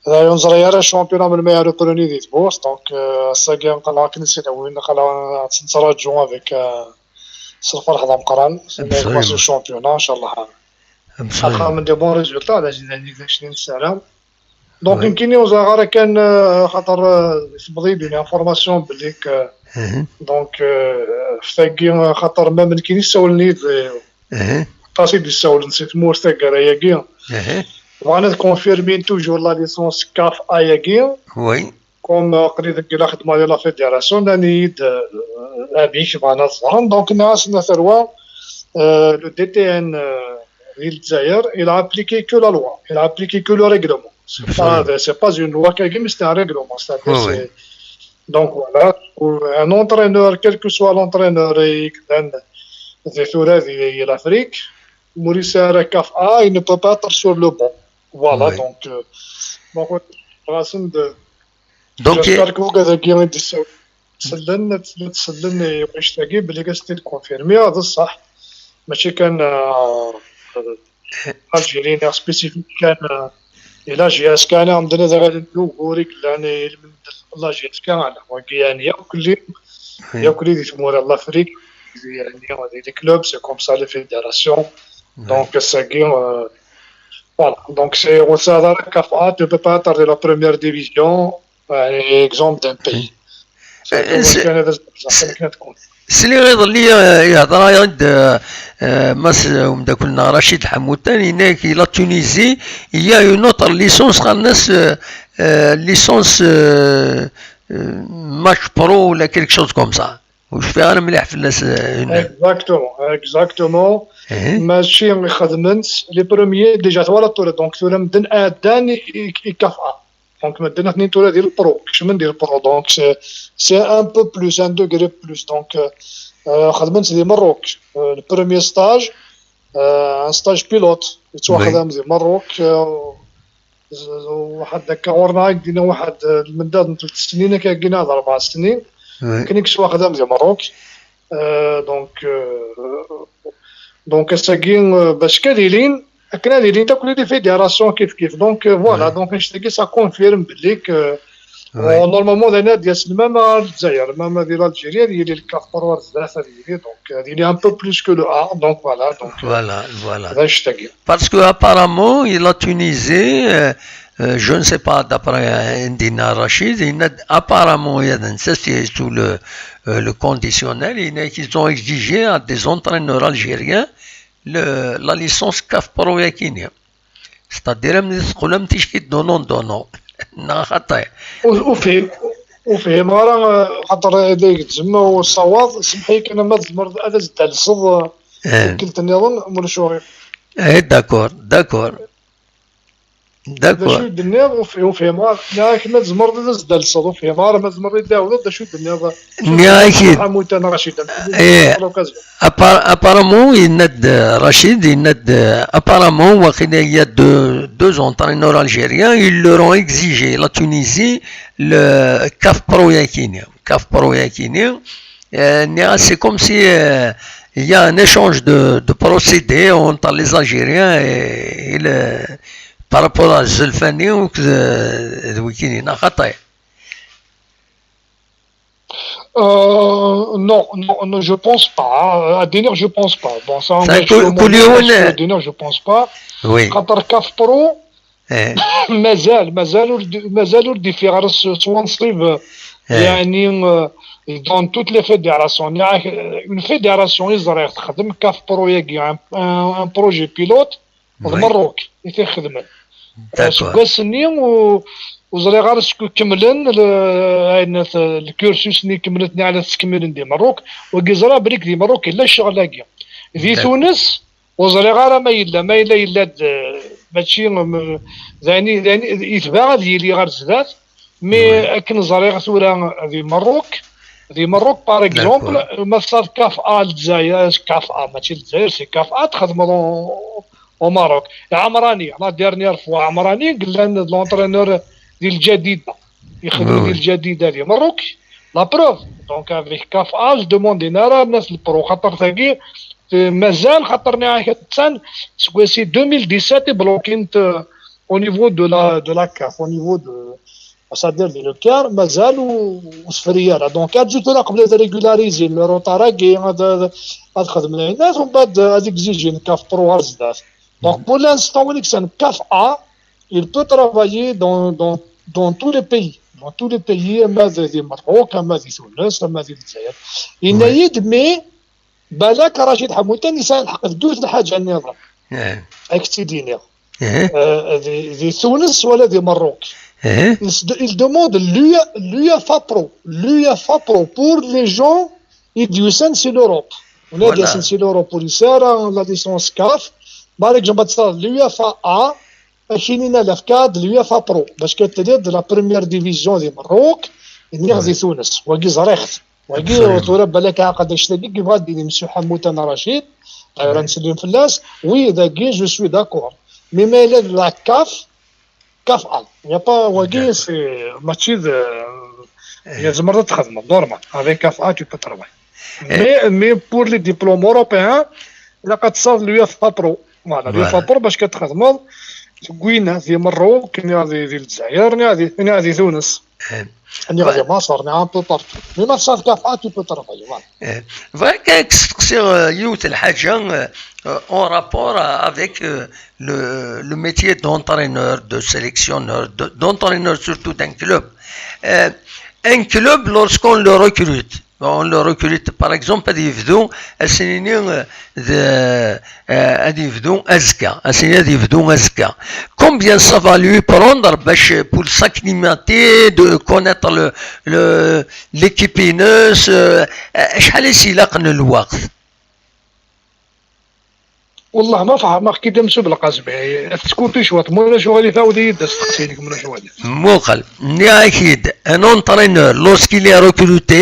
d ayen ẓriɣ ara championnat melmi ara repreni di tmurt, donc, euh, ass-agi aql-aɣ akken i s-newwin, aql-aɣ ad tt-nettraǧu avec, euh, s lferḥ d ameqqran. Absolument. Championnat, ncallah. Absolument. Axxam n des bons résultats, d acu, d acu i nessaram. Donc, oui, nekkini ur ẓriɣ ara kan, euh, xaṭer, euh, tewweḍ-iyi-d une information belli que, donc, euh, f tagi, euh, xaṭer ma nekkini ssawlen-iyi-d, euh, aṭas i d-issawlen si tmurt taggara-agi. Bɣan ad confirmin toujours la licence CAF A-agi. Oui. Comme, euh, aql-i deg la xedma di la fédération, nnan-iyi-d, euh, amek bɣan ad ẓren. Donc, nniɣ-asen a tarwa, euh, le D T N, euh, di Lezzayer, il a appliqué que la loi, il a appliqué que le règlement. C'est pas, c'est pas une loi qu'elle, mais c'est un règlement. C'est-à-dire, oui, oui, c'est, donc voilà, un entraîneur, quel que soit l'entraîneur, et dans des tours de l'Afrique, Maurice Caraf A, il ne peut pas être sur le banc. Voilà, oui, donc, euh, donc, j'espère que vous avez dit ça. Sellen, ad sellen i wannect-agi, belli ad s-t-id confirmiɣ, d ṣṣeḥ. Mačči kan, euh, Algérie, neɣ spécifique kan, euh, i la J S K, neɣ medden ad aɣalen d ugur i yellan i lmend n la J S K, ala, wagi, yani, yakk li, oui, yakk li di tmura n l'Afrique, yani, di les clubs, c'est comme ça, les fédérations. Oui. Donc, ass-agi, euh, voilà. Donc, c'est, ur tesɛiḍ ara CAF A, tu peux pas être de la première division. Exemple d'un pays. Sliɣ iḍelli, euh, yehḍer-aɣ-d, euh, euh, Mass, euh, umeddakel-nneɣ Rachid Ḥamutan, yenna-ak, la Tunisie, il y a une autre licence, qqaren-as, euh, euh, licence, euh, euh, match pro, ou quelque chose comme ça. Ur cfiɣ ara mliḥ fell-as, euh, une... Exactement, exactement. Mačči i xedmen les premiers, déjà, twalaḍ tura, donc tura medden ɛeddan i, i, i CAF A. Donc, medden atnin tura di lpro, kecmen di lpro. Donc, c'est, c'est un peu plus, un degré plus. Donc, euh, euh, xedmen-tt di Merruk. Euh, le premier stage, euh, un stage pilote, yettwaxdam di Merruk. Euh, z-, z-, waḥed akka ɣur-neɣ i k-d-yenna waḥed, euh, lmendad n telt snin, akka, akka, neɣ d rebɛa snin. Akken i yettwaxdam di Merruk. Euh, donc, euh, donc, ass-agi, euh, bac ad ilin, akken ad ilint akk les fédérations kif kif. Donc, euh, voilà, donc, annect-agi, ça confirme belli que, euh, normalement, d ayen ad d-yasen même ar Lezzayer, même di l'Algérie, ad yili le CAF Pro ar zdat, ad yili, donc, ad yili un peu plus que le A, donc voilà, donc, euh, voilà, voilà, d annect-agi. Parce que apparemment, il a Tunisie, euh, euh, je ne sais pas, d'après, euh, Indina Rachid, il a, apparemment, il y a, c'est sous le, euh, le conditionnel, il y a, qu'ils ont exigé à des entraîneurs algériens le, la licence CAF Pro yakini. C'est-à-dire, am teqqel am tickit donnant donnant. Neɣ xaṭi. Ur, ur fhim-, ur fhimeɣ ara, euh, xaṭer ad ak-d-zemmeɣ ur ṣṣawaḍ, semmeḥ-iyi kan ma tzemreḍ ad as-d-talseḍ, euh, tikkelt nniḍen, ma ulac aɣilif. Eh, d'accord, d'accord. D acu i d-tenniḍ? Ur f-, ur fhimeɣ ara. Nniɣ-ak ma tzemreḍ ad as-d-talseḍ, ur fhimeɣ ara ma tzemreḍ ad d-tɛawdeḍ d acu i d-tenniḍ. Nniɣ-ak-id. Ḥamutan Racid, eh, l'occasion. Apparemment, yenna-d, euh, Rachid, yenna-d, euh, apparemment, waqila, il y a deux, deux entraîneurs algériens, ils leur ont exigé, la Tunisie, le CAF Pro yakini. CAF Pro yakini. Euh, nniɣ-as, c'est comme si, euh, il y a un échange de, de procédés entre les Algériens et, et le, par rapport à Zelfani ou que, euh, de Wikini, neɣ xaṭi. Euh, non, non, non, je pense pas, hein. À dire, je pense pas. Bon, ça, ça, on va, je pense pas. Oui. Xaṭer CAF Pro, Eh. Mazal, mazal ur d-, mazal ur d-ifiɣ ara s, s wanṣib, eh, yani, euh, dans toutes les fédérations. Une fédération i ẓriɣ texdem CAF Pro yagi, un, un, un projet pilote, d Merruk i t-ixedmen. D'accord. Seg wass-nni, u-, ur ẓriɣ ara sku kemmlen le, ayen, le cursus-nni kemmlen-t neɣ la tettkemmilen di Merruk. Wagi ẓriɣ belli di Merruk yella ccɣel-agi. Di Tunes, ur ẓriɣ ara ma yella, ma yella, yella-d, eh, mačči, mm, d ayen, d ayen, yetba ad yili ɣer zdat, mais akken ẓriɣ tura di Merruk, di Merruk, par exemple, ma tesɛiḍ CAF A Lezzayer, CAF A, mačči Lezzayer, c'est CAF A, txedmeḍ au, au Maroc. Ɛemrani, la dernière fois, Ɛemrani, yellan d l'entraîneur di Lǧadida. Ixdem di Lǧadida di Merruk. La preuve, donc, avec CAF A, ur s-demandin ara nnas le pro, xaṭer tagi, eh, mazal, xaṭer nniɣ-ak attan, seg wass-i deux mille dix-sept i bloquint, euh, au niveau de la, de la CAF, au niveau de, C'est-à-dire di le quart mazal ur tefri ara. Donc arǧu tura qbel ad régulariser le retard-agi, ad ad xedmen ayen, umbeɛd ad exiger kaf pro ar zdat. Donc pour l'instant win iksan kaf A, il peut travailler dans dans dans tous les pays, dans tous les pays, ama di Merruk, ama di Tunes, ama di Lezzayer. Yenna-yi-d mais balak Racid Ḥamuttan yesɛa lḥeqq deg yiwet n lḥaǧa nniḍen. Ad k-tt-id-iniɣ. Di Tunes wala di Merruk, il demande l'UEFA Pro, l'UEFA Pro pour les gens i d-yusan si l'Europe. Ula d asen si l'Europe ur yesɛi ara la licence kaf. Par exemple ad tesɛiḍ l'UEFA A, akini-nni ad k-inin l'UEFA Pro, parce que tiliḍ de la première division di Merruk, nniɣ di Tunes, wagi ẓriɣ-t. Wagi ur tura balak ɛaqed anect-agi, yebɣa ad d-yini Mesyu Ḥamuttan Racid, ara nsellem fell-as. Oui, dagi je suis d'accord. Mais ma yella d la kaf, kaf A. Y a pas, wagi c'est mačči d, tzemreḍ ad txedmeḍ normal avec kaf A, tu peux travailler. Mais mais pour les diplômes européens, ilaq ad tesɛuḍ l'UEFA Pro. Voilà, l'UEFA Pro bac ad txedmeḍ deg wina, di Merruk, niɣ di Lezzayer, niɣ di Tunes. Niɣ di Maṣer, niɣ un peu partout. Mais ma tesɛiḍ kaf A, tu peux travailler, voilà. Bɣiɣ kan ad k-steqsiɣ yiwet n lḥaǧa en rapport avec le métier d'entraîneur, de sélectionneur, d'entraîneur surtout d'un club. Un club, lorsqu'on le recrute, on le recrute, par exemple, ad yebdu, ad s-nini, ad yebdu azekka, ad s-nini ad yebdu azekka. Combien ça va lui prendre باش, pour s'acclimater, de connaître le, le, l'équipe-ines, acḥal i s-ilaqen lweqt? Wellah ma fehmeɣ-k-id a Mesyu Belqasem, ad teskupi cwiṭ, ma ulac uɣilif ɛawed-iyi-d asteqsi-inek, ma ulac uɣilif. Muqel, nniɣ-ak-id, un entraîneur, lorsqu'il est recruté,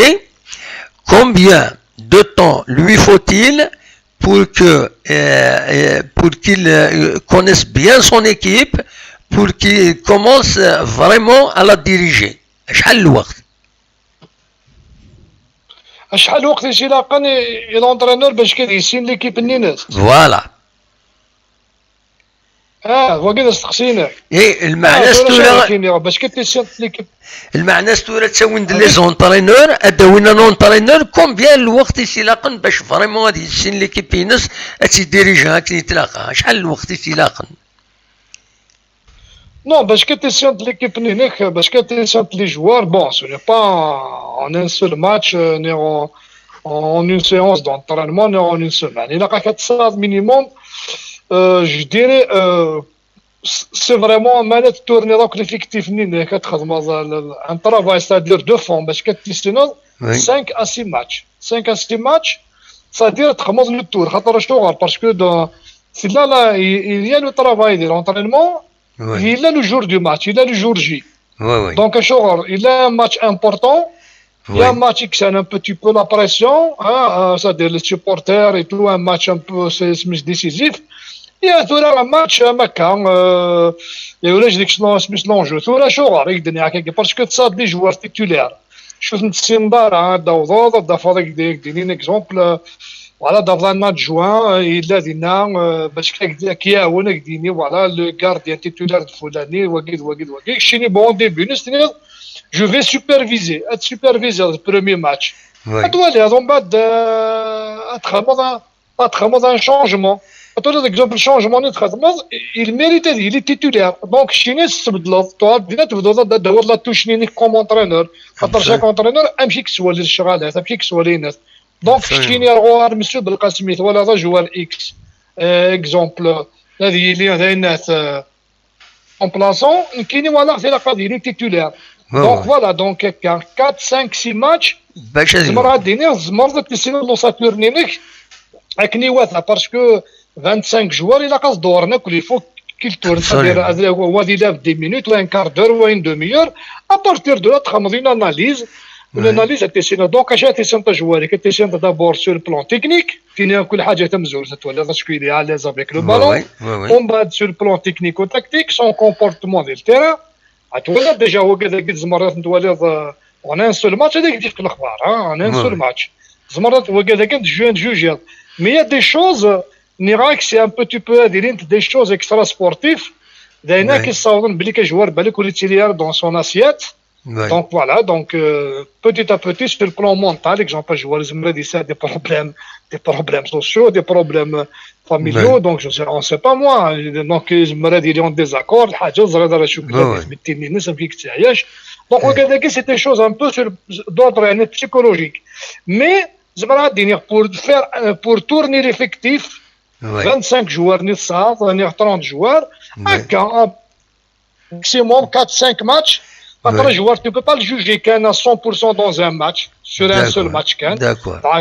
combien de temps lui faut-il pour que, euh, euh, pour qu'il euh, connaisse bien son équipe, pour qu'il commence euh, vraiment à la diriger? Acḥal n lweqt? Acḥal n lweqt i s-ilaqen i l'entraîneur bac ad yissin l'équipe-nni-ines? Voilà. Ah, wagi d asteqsi-inek. Lmeɛna-s tura, bac ad tissineḍ l'équipe. Lmeɛna-s tura ttawin-d les entraîneurs, ad d-awin un entraîneur, combien n lweqt i s-ilaqen bac vraiment ad yissin l'équipe-ines, ad tt-idiriji akken i tlaq? Acḥal n lweqt i s-ilaqen? Non, bac ad tissineḍ l'équipe-nni-inek, bac ad tissineḍ les joueurs, bon, ce n'est pas en un seul match, euh, ni en, en une séance d'entraînement, ni en une semaine. Ilaq-ak ad tesɛiḍ minimum, euh, je dirais, euh, c'est vraiment ma la tettourniḍ akk l'effectif-nni-inek, ad txedmeḍ un travail, c'est-à-dire de fond, bac ad tissineḍ cinq à six matchs. Cinq à six matchs, c'est-à-dire ad txedmeḍ le tour, xaṭer acuɣer, parce que dans, c'est là, là, il y a le travail de l'entraînement, il y a le jour du match, il y a le jour J. Donc, acuɣer, il y a un match important, il y a un match qui sent un petit peu la pression, hein, euh, c'est-à-dire les supporters et tout, un match un peu, c'est, c'est décisif. Il y a tura un match, un match, euh, et là, je dis que c'est l'enjeu. Tura, acuɣer, parce que ça, des joueurs titulaires. Cwiṭ n tsinḍara, ad d-awḍeḍ, ad d-tafeḍ, ad k-d-inin exemple, voilà, ad d-tafeḍ un adjoint, yella dinna, bac ad k-iɛawen, ad k-d-yini, voilà, le gardien titulaire d fulani, wagi d wagi d wagi. Keččini, bon, au début, nni-s tenniḍ, je vais superviser, ad superviser le premier match. Ad twaliḍ, umbeɛd, ad txedmeḍ, ad txedmeḍ un changement. Ad twaliḍ, exemple, changement-nni txedmeḍ, il mérite ad yili titulaire. Donc, keččini ad s-tbeddleḍ, tuɣal dinna tebduḍ ad d-tawiḍ la touche-nni-inek comme entraîneur. Xaṭer chaque entraîneur, amek i yettwali lecɣalat, amek i yettwali ayen. Donc, keččini ar ɣur-, ar Mesyu Belqasem, twalaḍ ajoueur X, euh, exemple, ad yili d ayen, euh, remplaçant, nekkini walaɣ-t ilaq ad yili titulaire. Donc, voilà, donc, akka, quatre, cinq, six matchs, tzemreḍ ad d-tiniḍ, tzemreḍ ad tissineḍ l'ossature-nni-inek akken iwata, parce que vingt-cinq joueurs, ilaq ad dewren akk, il faut qu'ils tournent, c'est-à-dire, wa ad ilab dix minutes, wa un quart d'heure, wa une demi-heure. À partir de là, txedmeḍ une analyse, une analyse ad tissineḍ. Donc, acu ad tissineḍ ajoueur-ik? Ad tissineḍ d'abord sur le plan technique, tini kul ḥaǧa tamezwarut, ad twaliḍ est-ce qu'il est à l'aise avec le ballon. Umbeɛd, sur le plan technico-tactique, son comportement di le terrain, ad twaliḍ déjà wagi dagi tzemreḍ ad ten-twaliḍ, euh, en un seul match, ad ak-d-yefk lexbar, hein, en un seul match. Tzemreḍ wagi dagi ad t-tjujiḍ. Mais il y a des choses, nniɣ-ak, c'est un petit peu ad ilint des choses extra-sportives, d ayen akk yessawḍen belli ka joueur balak ur yettili ara dans son assiette. Donc voilà, donc euh, petit à petit, sur le plan mental, exemple, un joueur il a des, des problèmes, des problèmes sociaux, des problèmes familiaux, donc je sais, on sait pas moi. Donc il est en désaccord, حاجة زريدة راه شو كذا بيت التنين نسم كيك تعيش. Donc وكذا c'est des choses un peu sur d'ordre يعني psychologique. Mais زعما ديني pour faire euh, pour tourner l'effectif, vingt-cinq joueurs نص ساعة, trente joueurs, هكا maximum quatre cinq matchs. Parce que le joueur, tu peux pas le juger qu'un à cent pour cent dans un match, sur un seul match. Quand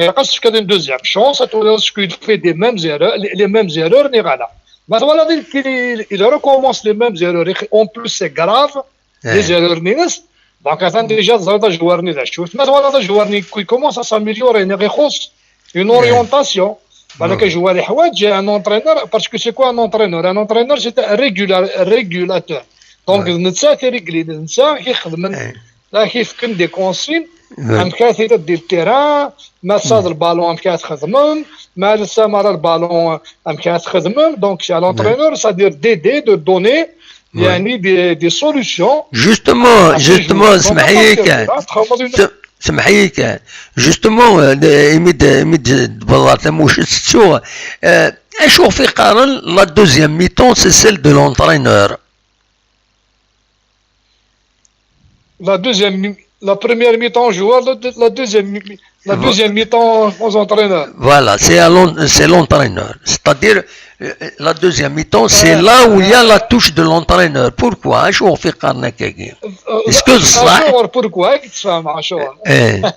il reste une deuxième chance, tu vois qu'il fait des mêmes erreurs, les, les mêmes erreurs, mais voilà. Mais voilà, il, il, il recommence les mêmes erreurs. En plus, c'est grave, les erreurs. Donc, attends, déjà, le joueur, mais voilà, le joueur, il commence à s'améliorer, il une orientation. Voilà que je vois les joueurs, un entraîneur, parce que c'est quoi un entraîneur ? Un entraîneur, c'est un régula- régulateur. Donc, نتا كيريغلي, نتا كيخدم, لا كيفكم des consignes, amek ara tiliḍ di le terrain, ma tsaḍ le ballon amek ara txedmem, ma tsaḍ ara le ballon amek ara txedmem. Donc c'est à l'entraîneur, c'est-à-dire d'aider, de donner يعني des, des solutions. Justement, justement, اسمح لي كان. اسمح لي كان. Justement, imi d-, imi d-, tbeddeḍ tamucutt tettuɣ, acu ɣef i qqaren la deuxième mi-temps, c'est celle de l'entraîneur. La deuxième, mi- la première mi-temps aux joueurs, la, de- la deuxième, mi- la deuxième mi-temps aux entraîneurs. Voilà, c'est à l'en- c'est l'entraîneur. C'est-à-dire, euh, la deuxième mi-temps, c'est là où il y a la touche de l'entraîneur. Pourquoi ? Acu ɣef i qqaren akkagi ? Est-ce que c'est ça ? Pourquoi ?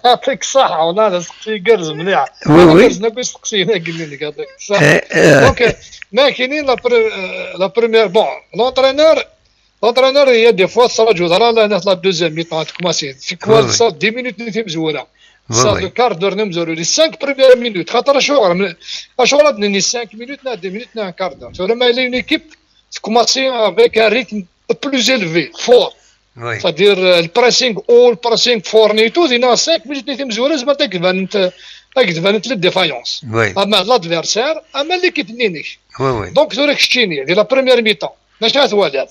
يعطيك الصحة، والله هذا سقسي يقرز مليح. Oui, oui. يقرز نقول سقسي هنا قال لي هذاك الصح. Donc, ما كاينين la pre- euh, la première, bon, l'entraîneur L'entraîneur, il y a des fois, ça va jouer dans la, la, la deuxième mi-temps, tu commences, c'est quoi ça, dix minutes, نتي مزوره. Ça, le quart d'heure, نتي مزوره. Les cinq premières minutes, خاطر شو غير من- شو غير les cinq minutes, نا dix minutes, نا un quart d'heure. Tu vois, mais il y a une équipe, tu commences avec un rythme plus élevé, fort. C'est-à-dire, euh, le pressing haut, le pressing fort, et tout, il y a cinq minutes, نتي مزوره, زعما تقبل انت, تقبل انت les défaillances. اما l'adversaire, اما l'équipe نينك. Donc, tu vois, c'est la première mi-temps. ماشي هذا هو هذا.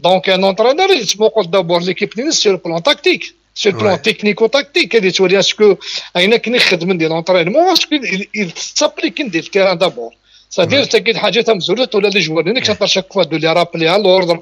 Donc, un entraîneur, il se d'abord l'équipe sur le plan tactique, sur le plan technico-tactique. Il dit, est-ce que il y a des entraînements, est-ce qu'il il s'applique sur le terrain d'abord. C'est-à-dire, c'est que حاجة تمزولت ولا les joueurs, نيك à chaque fois de les rappeler à l'ordre.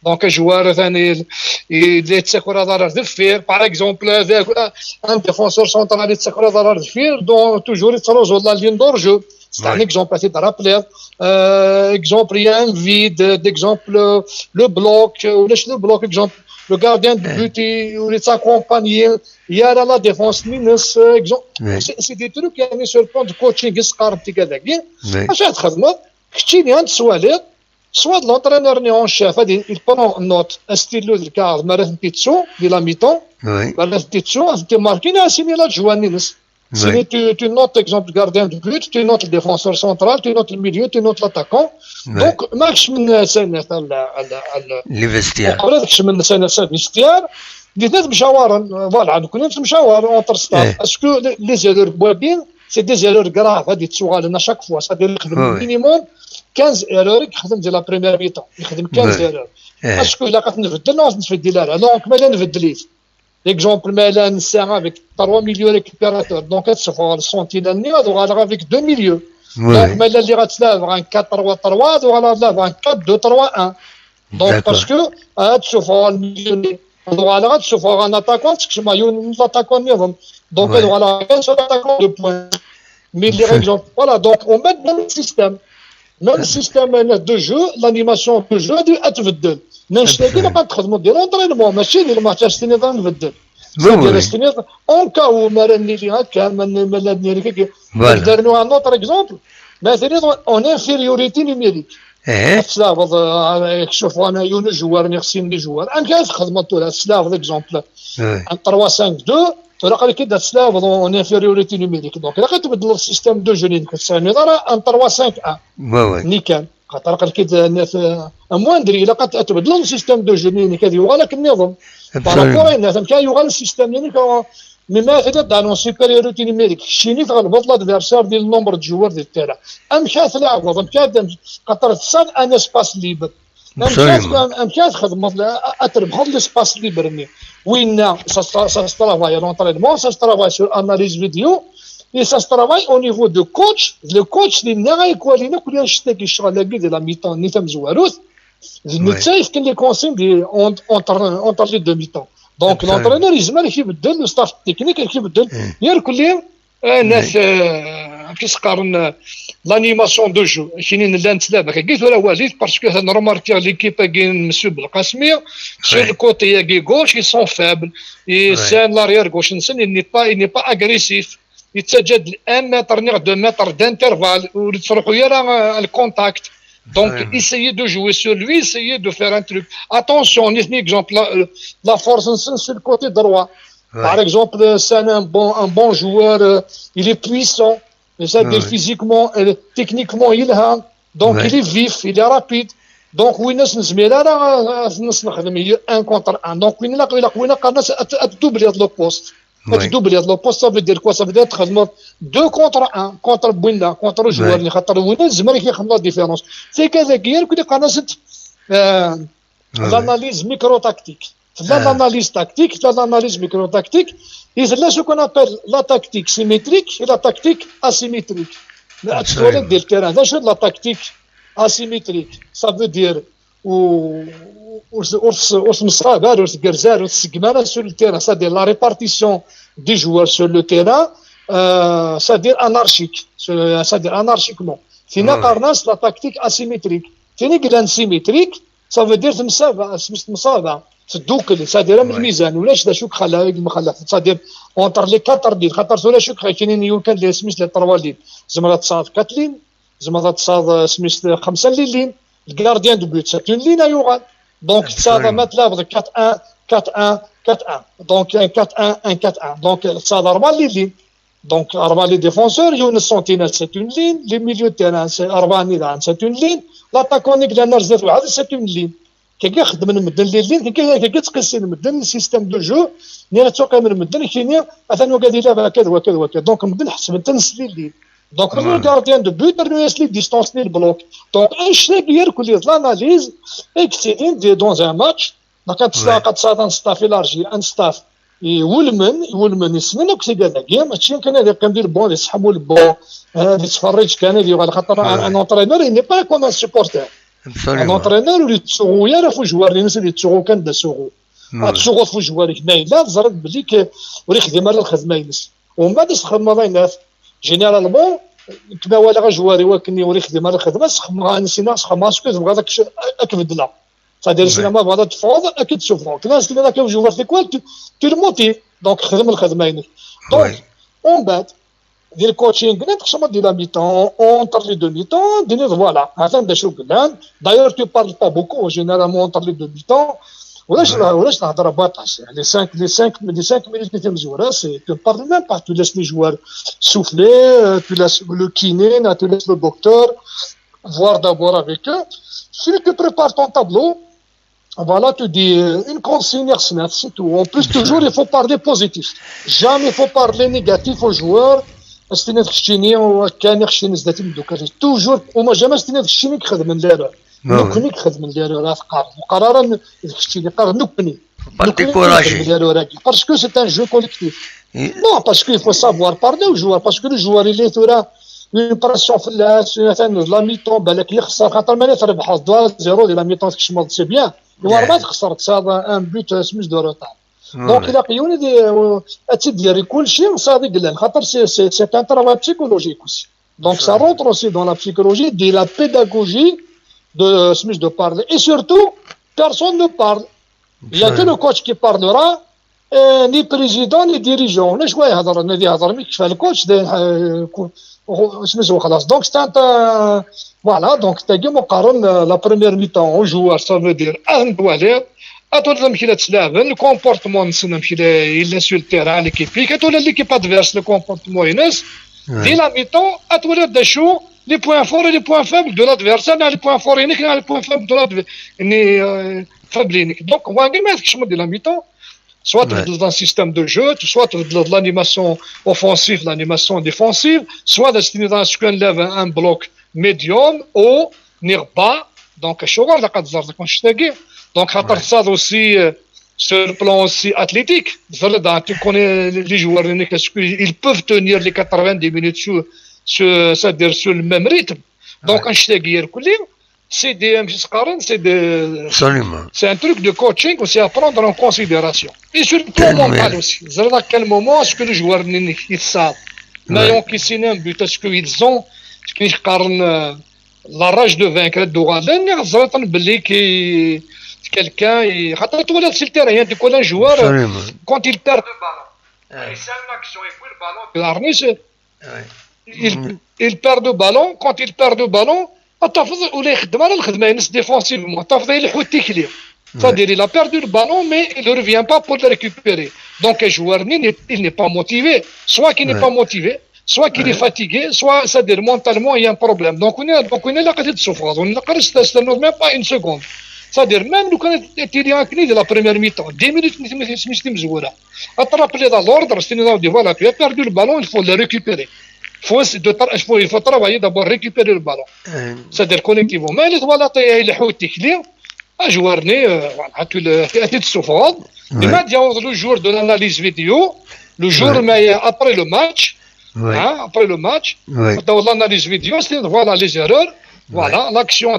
Donc, un joueur, il, il est de se courir dans la défense. Par exemple, avec un, un défenseur central, il est de se courir dans la défense, donc toujours il se résout la ligne de jeu. C'est un exemple, c'est de rappeler. Euh, exemple, il y a un vide, d'exemple, euh, le bloc, euh, ou le, le bloc, exemple, le gardien de but, il, il est accompagné, il y a la défense, minus, euh, exemple. C'est c'est des trucs, يعني, sur le plan de coaching, يسقر بتيكا داكي. اش غتخدموا؟ كتشيني غنتسوالي، soit l'entraîneur ني en chef, غادي il prend note, un stylo, le carte, ما راه تيتسو, de la mi-temps, ما راه تيتسو، غادي ماركي، ناسيني لا جوان نينس. C'est-à-dire, tu, tu notes, exemple, gardien de but, tu notes le défenseur central, tu notes le milieu, tu notes l'attaquant. Donc, ماكش من سنة على على على les vestiaires. وقبل هذاك من سنة سنة vestiaire. ديت ناس مشاورا, voilà, نكون ناس مشاور entre staff. Est-ce que les, les erreurs بوابين, c'est des erreurs graves, هادي تسوغ لنا chaque fois, c'est-à-dire يخدم minimum quinze erreurs, يخدم ديال la première mi-temps, يخدم quinze erreurs. Est-ce que لا كتنبدل؟ لا، نتبدل لا. Donc, ما لا نبدليت. Exemple, مالا نسا avec trois milieux récupérateurs, donc تشوف السونتينال ني غادو غالغ avec deux milieux. Donc مالا اللي غتلعب un quatre trois trois, غادو غالغ un quatre deux trois un. Donc parce que غتشوف الميليو ني غادو غالغ، غتشوف un attaquant, تكشم يون l'attaquant نيضم. Donc غادو غالغ un seul attaquant de pointe. Mais les règles, voilà, donc on met le même système. Même système de jeu, l'animation de jeu, غادي تبدل. ناش تاكي ما تخدموا ديال l'entraînement, ماشي ديال الماتش تاني غنبدل. C'est-à-dire, en cas où ما راني لي هكا، ما ما لا نيري كي. Voilà. نقدر نوع un autre exemple. مثلا, en infériorité numérique. تسافض, آه، شوف انا يونس جوار, نغسين لي جوار. انا كيف خدمت ولا تسافض exemple. Un trois cinq deux, ترى قال كي تسافض en infériorité numérique. Donc, الا كتبدل le système de jeu, كتسافض راه un trois cinq un. ني كان. خاطر قال كي ت-، ن-، ت-، امواندري، الا قد تبدل السيستم دو جو نيني كذي يوغال لك النظام. Par rapport à الناس، كان يوغال السيستم نيني كا-، مما كذا دانون سوبيريوريتي نيميريك. الشيني تغلبط l'adversaire ديال النومبر دو جوار ديال التيرا. ام كان تلعب، ام كان دم-، خاطر تصاد ان اسباس ليبر. Amek ara txedmeḍ, ad trebḥeḍ l'espace libre-nni? Winna, ça se travaille à l'entraînement, ça se travaille sur analyse vidéo, et ça se travaille au niveau de coach. Le coach, d yenna ay kwalin akk annect-agi, ccɣel-agi di la mi-temps-nni tamezwarut, d netta yefkan les consignes entre, entre les deux mi-temps. Donc l'entraîneur yezmer ad k-ibeddel, le staff technique ad k-ibeddel. Yerkelli, amek i s-qqaren, l'animation de jeu. Kini nella nettlaba kagi tura walit, parce que atan remarquer l'équipe-agi n Monsieur Belqasmi, sur le côté-agi gauche, ils sont faibles. Et c'est l'arrière gauche-nsen, il n'est pas, il n'est pas agressif. Yettaǧǧa-d un mètre neɣ deux mètres d'intervalle, ur yettruḥu ara le contact. Donc, essayez de jouer sur lui, essayez de faire un truc. Attention, nitni, exemple, la, la force-nsen sur le côté droit. Par exemple, c'est un bon, un bon joueur, euh, il est puissant, c'est-à-dire physiquement, euh, techniquement, il a, donc il est vif, il est rapide. Donc, winna nezmer ara ad nexdem un contre un. Donc, winna ilaq, ilaq, winna qqaren-as ad, ad tdubli le poste. Ad tdubli le poste, ça veut dire quoi? Ça veut dire ad txedmeḍ deux contre un, contre winna, contre joueur-nni, xaṭer winna yezmer ad ak-ixdem la différence. Tigad-agi, irkelli qqaren-asent, euh, l'analyse micro-tactique. Tella l'analyse tactique, tella l'analyse micro-tactique, et tella ce qu'on appelle la tactique symétrique et la tactique asymétrique. Mais ad twaliḍ di le terrain, d acu d la tactique asymétrique? Ça veut dire ur, ur, ur, ur temsaɣ ara, ur tgerrez ara, ur tseggem ara sur le terrain, c'est-à-dire la répartition des joueurs sur le terrain, euh, c'est-à-dire anarchique, c'est-à-dire anarchiquement. Tin qqaren-as la tactique asymétrique. Tin i yellan symétrique, ça veut dire temsaba, asmi temsaba, teddukel, c'est-à-dire am lmizan, ulac d acu yexla, yemxalaf, c'est-à-dire entre les quatre lignes, xaṭer tura acu kinin yukan les asmi les trois lignes, tzemreḍ ad tesɛuḍ quatre lignes, tzemreḍ ad tesɛuḍ asmi xemsa n lilin, le gardien de but, c'est une ligne à yuɣal. Donc, tesɛiḍ ma tlabeḍ quatre un, quatre un, quatre un. Donc, un quatre un, un quatre un. Donc, tesɛiḍ rebɛa n lilin. Donc, rebɛa les défenseurs, yiwen n sentinelle, c'est une ligne. Les milieux de terrain, c'est rebɛa-nni daɣen, c'est une ligne. L'attaquant-nni yellan ar zdat waḥed, c'est une ligne. Kagi xeddmen medden lilin, kagi, kagi ttqissin medden système de jeu, nniɣ ttqqimen medden, kini, atan wagad ilab akka d wakka d wakka. Donc, medden ḥesben-ten s lilin. Donc, le gardien de but, rnu-as les distances, les blocs. Donc, annect-agi irkelli d l'analyse, et que c'est dans un match, donc, ad tesɛuḍ un staff élargi, un staff iwulmen, iwulmen, yessnen akk tigad-agi, mačči kan ad yeqqim di lebon, ad iseḥmu lebon, ad yettferriǧ kan, ad yuɣal, xaṭer un, un entraîneur, il n'est pas comme un supporter. Un entraîneur ur yettsuɣu ara ɣef ujwar-ines, ad yettsuɣu kan d asuɣu. Ad tsuɣuḍ ɣef ujwar-ik, ma yella teẓriḍ belli k-, ur ixdim ara lxedma-ines. Umbeɛd ad txedmeḍ ayen at-, généralement, nekk ma walaɣ ajwar-iw akken ur ixdim ara lxedma, sxemmeɣ, nesinaɣ, sxemmeɣ, est-ce que tebɣiḍ ad k-, ad k-beddleɣ? C'est-à-dire, sinon, ma tebɣiḍ ad teffɣeḍ, ad k-id-ssufɣeɣ. Kna s-tiniḍ akka ujwar tikwal, tu, tu le motives. Donc, xdem lxedma-inek. Donc, umbeɛd, di le coaching, nna txedmeḍ di la mi-temps, entre les deux mi-temps, d-tiniḍ, voilà, atan d acu yellan. D'ailleurs, tu parles pas beaucoup, généralement, entre les deux mi-temps. Ulac la, ulac la hedra baṭas. Les cinq, les cinq, les cinq minutes que tu me joueras, c'est, tu ne parles même pas. Tu laisses les joueurs souffler, euh, tu laisses le kiné, là, tu laisses le docteur voir d'abord avec eux. Celui qui prépare ton tableau, voilà, tu dis, euh, une consigne, c'est tout. En plus, toujours, il faut parler positif. Jamais il faut parler négatif aux joueurs. As-tiniḍ keččini, kan keččini zdat imdukal. Toujours, au moins, jamais as-tiniḍ keččini ixedmen l'erreur. Nekkni ixedmen l'erreur, ad teqqar. Ur qqar ara n-, d keččini, qqar nekkni. Pas de décourager. Nekkni ixedmen l'erreur-agi. Parce que c'est un jeu collectif. Non, parce qu'il faut savoir parler aux joueurs, parce que le joueur, il est tura une pression fell-as, atan la mi-temps, balak yexser, xaṭer ma la trebḥeḍ deux à zéro di la mi-temps tkecmeḍ, c'est bien. War ma txesreḍ, tesɛiḍ un but, euh, smis de retard. Donc, ilaq yiwen ad, euh, ad tt-id-yerr i kulci, tesɛiḍ i yellan, xaṭer c'est, c'est, c'est un travail psychologique aussi. Donc, ça rentre aussi dans la psychologie, de la pédagogie de, euh, smis de parler. Et surtout, personne ne parle. Il y a que le coach qui parlera, euh, ni président, ni dirigeant. Ulac wa ihedren, ad ihder mi yekfa le coach, d, euh, ku-, hu-, smis وخلاص. Donc, c'est un, euh, voilà, donc, tagi ma qqaren, euh, la première mi-temps, au joueur, ça veut dire, ad twaliḍ, ad twaliḍ amek i la ttlaɛben, le comportement-nsen, amek i la, yella sur le terrain, l'équipe, ad twaliḍ l'équipe adverse, le comportement-ines, di la mi-temps, ad twaliḍ d acu, les points forts et les points faibles de l'adversaire, neɣ les points forts-inek, neɣ les points faibles de l'adver-, ni, euh, faibles-inek. Donc, wagi ma tkecmeḍ di la mi-temps, soit tbeddleḍ un système de jeu, soit tbeddleḍ l'animation offensive, l'animation défensive, soit ad as-tiniḍ un, ce qu'on lève un bloc médium, haut, neɣ bas, Donc acuɣer ilaq ad teẓreḍ akk annect-agi? Donc xaṭer tesɛiḍ aussi, euh, sur le plan aussi athlétique, teẓriḍ, hein, tu connais les joueurs-nni, est-ce qu'ils peuvent tenir les quatre-vingt-dix minutes sur, sur, c'est-à-dire sur le même rythme? Donc annect-agi irkelli, c'est des, amek i s-qqaren, c'est des, c'est un truc de coaching aussi à prendre en considération. Et sur le plan mental aussi, teẓriḍ à quel moment est-ce que les joueurs-nni i tesɛiḍ, maillon qui signe un but, est-ce qu'ils ont, est-ce qu'ils qqaren, euh, la rage de vaincre, ad d-uɣalen, neɣ teẓriḍ belli ki quelqu'un, i- xaṭer twalaḍ si le terrain, hein, tu connais un joueur, euh, quand il perd le ballon, il sert une action, il perd le ballon, il arnise, il, il perd le ballon, quand il perd le ballon, ad tafeḍ ur la ixeddem ara lxedma-ines défensivement, ad tafeḍ ileḥḥu tikli. C'est-à-dire, il a perdu le ballon, mais il ne revient pas pour le récupérer. Donc, un joueur, il n'est il n'est pas motivé. Soit qu'il n'est pas motivé, soit qu'il est fatigué, soit, c'est-à-dire, mentalement, il y a un problème. Donc, on est, donc, on est là, on est là, c'est même pas une seconde. C'est-à-dire, même le candidat de la première mi-temps, dix minutes, mais c'est voilà. Attrape-les dans l'ordre, c'est-à-dire, voilà, tu as perdu le ballon, il faut le récupérer. Faut, de tra- faut- il faut travailler d'abord, récupérer le ballon. C'est-à-dire, collectivement. Mais les voilà, il est joueur-nni, euh, voilà, tu le, tu le souffres. Oui. Mais le jour de l'analyse vidéo, le jour, mais après le match, oui, hein, après le match, oui, dans l'analyse vidéo, c'est voilà les erreurs, voilà, l'action,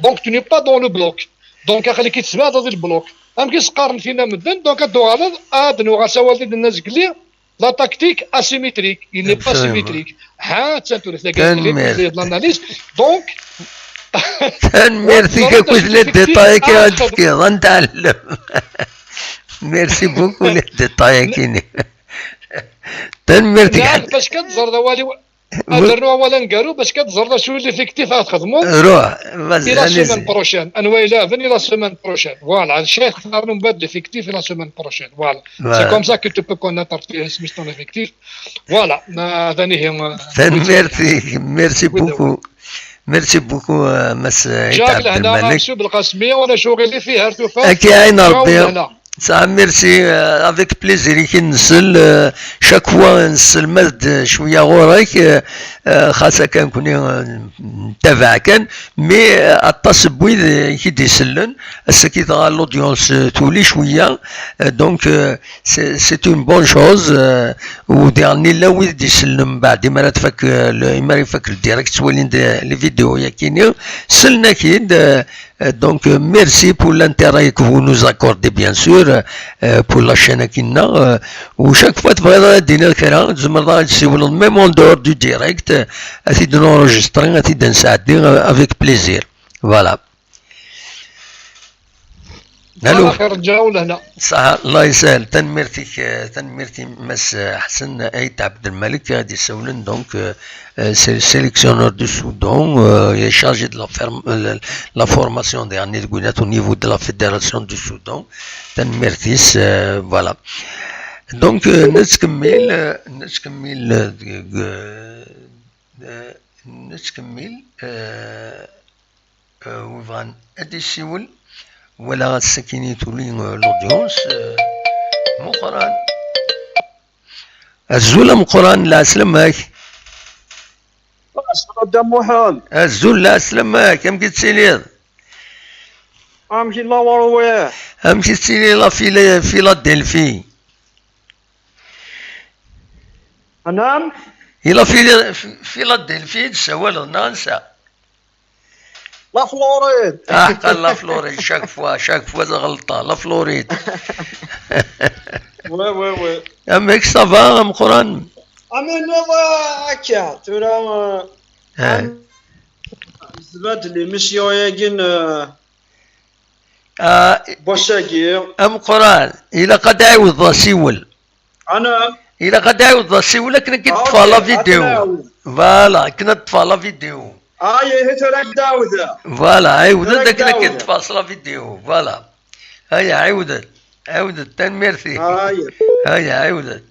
donc tu n'es pas dans le bloc. Donc, tu es dans le bloc. Donc, tu es dans le bloc. Donc, tu es dans le bloc. Donc, tu es dans le bloc. La tactique asymétrique, il n'est pas symétrique. Ha, c'est tout. C'est l'analyse. Donc, tanemmirt-ik akk les détails-agi ara d-tefkiḍ, ad netɛellem. Merci beaucoup les détails-agi. Tanemmirt-ik. Parce que ad rnuɣ awal aneggaru, parce que ad teẓreḍ acu l'effectif ara txedmeḍ. Ruh, vas-y, la semaine prochaine. Anwa ilaɛben i la semaine prochaine. Voilà, l'effectif la semaine prochaine. Voilà. C'est comme ça que tu peux connaître ton effectif. Voilà. Merci beaucoup. Merci beaucoup, euh, Mass Ɛid Abdelmalek. Ad k-iɛin Rebbi. Merci, euh, avec plaisir i k-nsel, euh, chaque fois nesselmad-d cwiya ɣur-k, euh, euh, xas akka nekni, euh, ntabaɛ kan, mais, euh, aṭas n wid, euh, i k-id-isellen, ass-agi dɣa l'audience, euh, tuli cwiya, euh, donc, euh, c'est, c'est une bonne chose, euh, u diɣen illa wid d-isellen mbeɛd imi ara tfak, euh, le, imi ara ifak le direct, ttwalin les vidéos-yagi-ni, sellen-ak-id, euh, Euh, donc, euh, merci pour l'intérêt que vous nous accordez, bien sûr, euh, pour la chaîne-agi-nneɣ. Euh, u chaque fois tebɣiḍ ad d-tiniḍ kra, tzemreḍ ad d-tessiwleḍ, même en dehors du direct, euh, ad t-id-nenregistrer, ad t-id-nesɛeddi, euh, avec plaisir. Voilà. Allô. Ṣaḥa, Allah yesahel. Tanemmirt-ik, eh, tanemmirt i Mass, eh, Ḥsen Ayt Abdelmalek, eh, ad d-isawlen, donc, eh, eh, c'est le sélectionneur du Soudan, eh, il est chargé de la ferm-, eh, la, la formation des, au niveau de la Fédération du Soudan. Tanemmirt-is, eh, voilà. Donc, eh, nettkemmil, eh, nettkemmil, eh, deg, eh, eh, nettkemmil, eh, Eh, wi bɣan ad d-isiwel, wala ad sakini tuli, eh, l'audience, eh, Meqqran. Azul a Meqqran, lɛeslama-k. Azul a Dda Muḥend. Azul, lɛeslama-k, amek i tettiliḍ? Amek i lawer wi? Amek i tettili la Fila-, Philadelphie? Anam? I la Fila-, Fi-, Philadelphie i d-tessawaleḍ, neɣ ansa? La Floride. Ah, qqar la Floride, chaque fois, chaque fois, d ɣelṭa, la Floride. Ouais, ouais, ouais. Amek, ça va, ameqqran? Amin, wa, akka, tura, euh, ah, am-, zbad l'émission-agi n, euh, ah, wass-agi. Ameqqran, ilaq ad d-ɛiwdeḍ asiwel. Ana. Ilaq ad d-ɛiwdeḍ asiwel akken ad k-id-ṭṭfeɣ la vidéo. Voilà, akken ad ṭṭfeɣ la vidéo. Ay, ihi tura ad d-ɛawdeɣ. Voilà, ɛiwed-d akken ad k-id-ṭṭfeɣ s la vidéo. Voilà. Aya, ɛiwed-d. Ɛiwed-d, tanemmirt-ik. Aya. Aya, ɛiwed-d.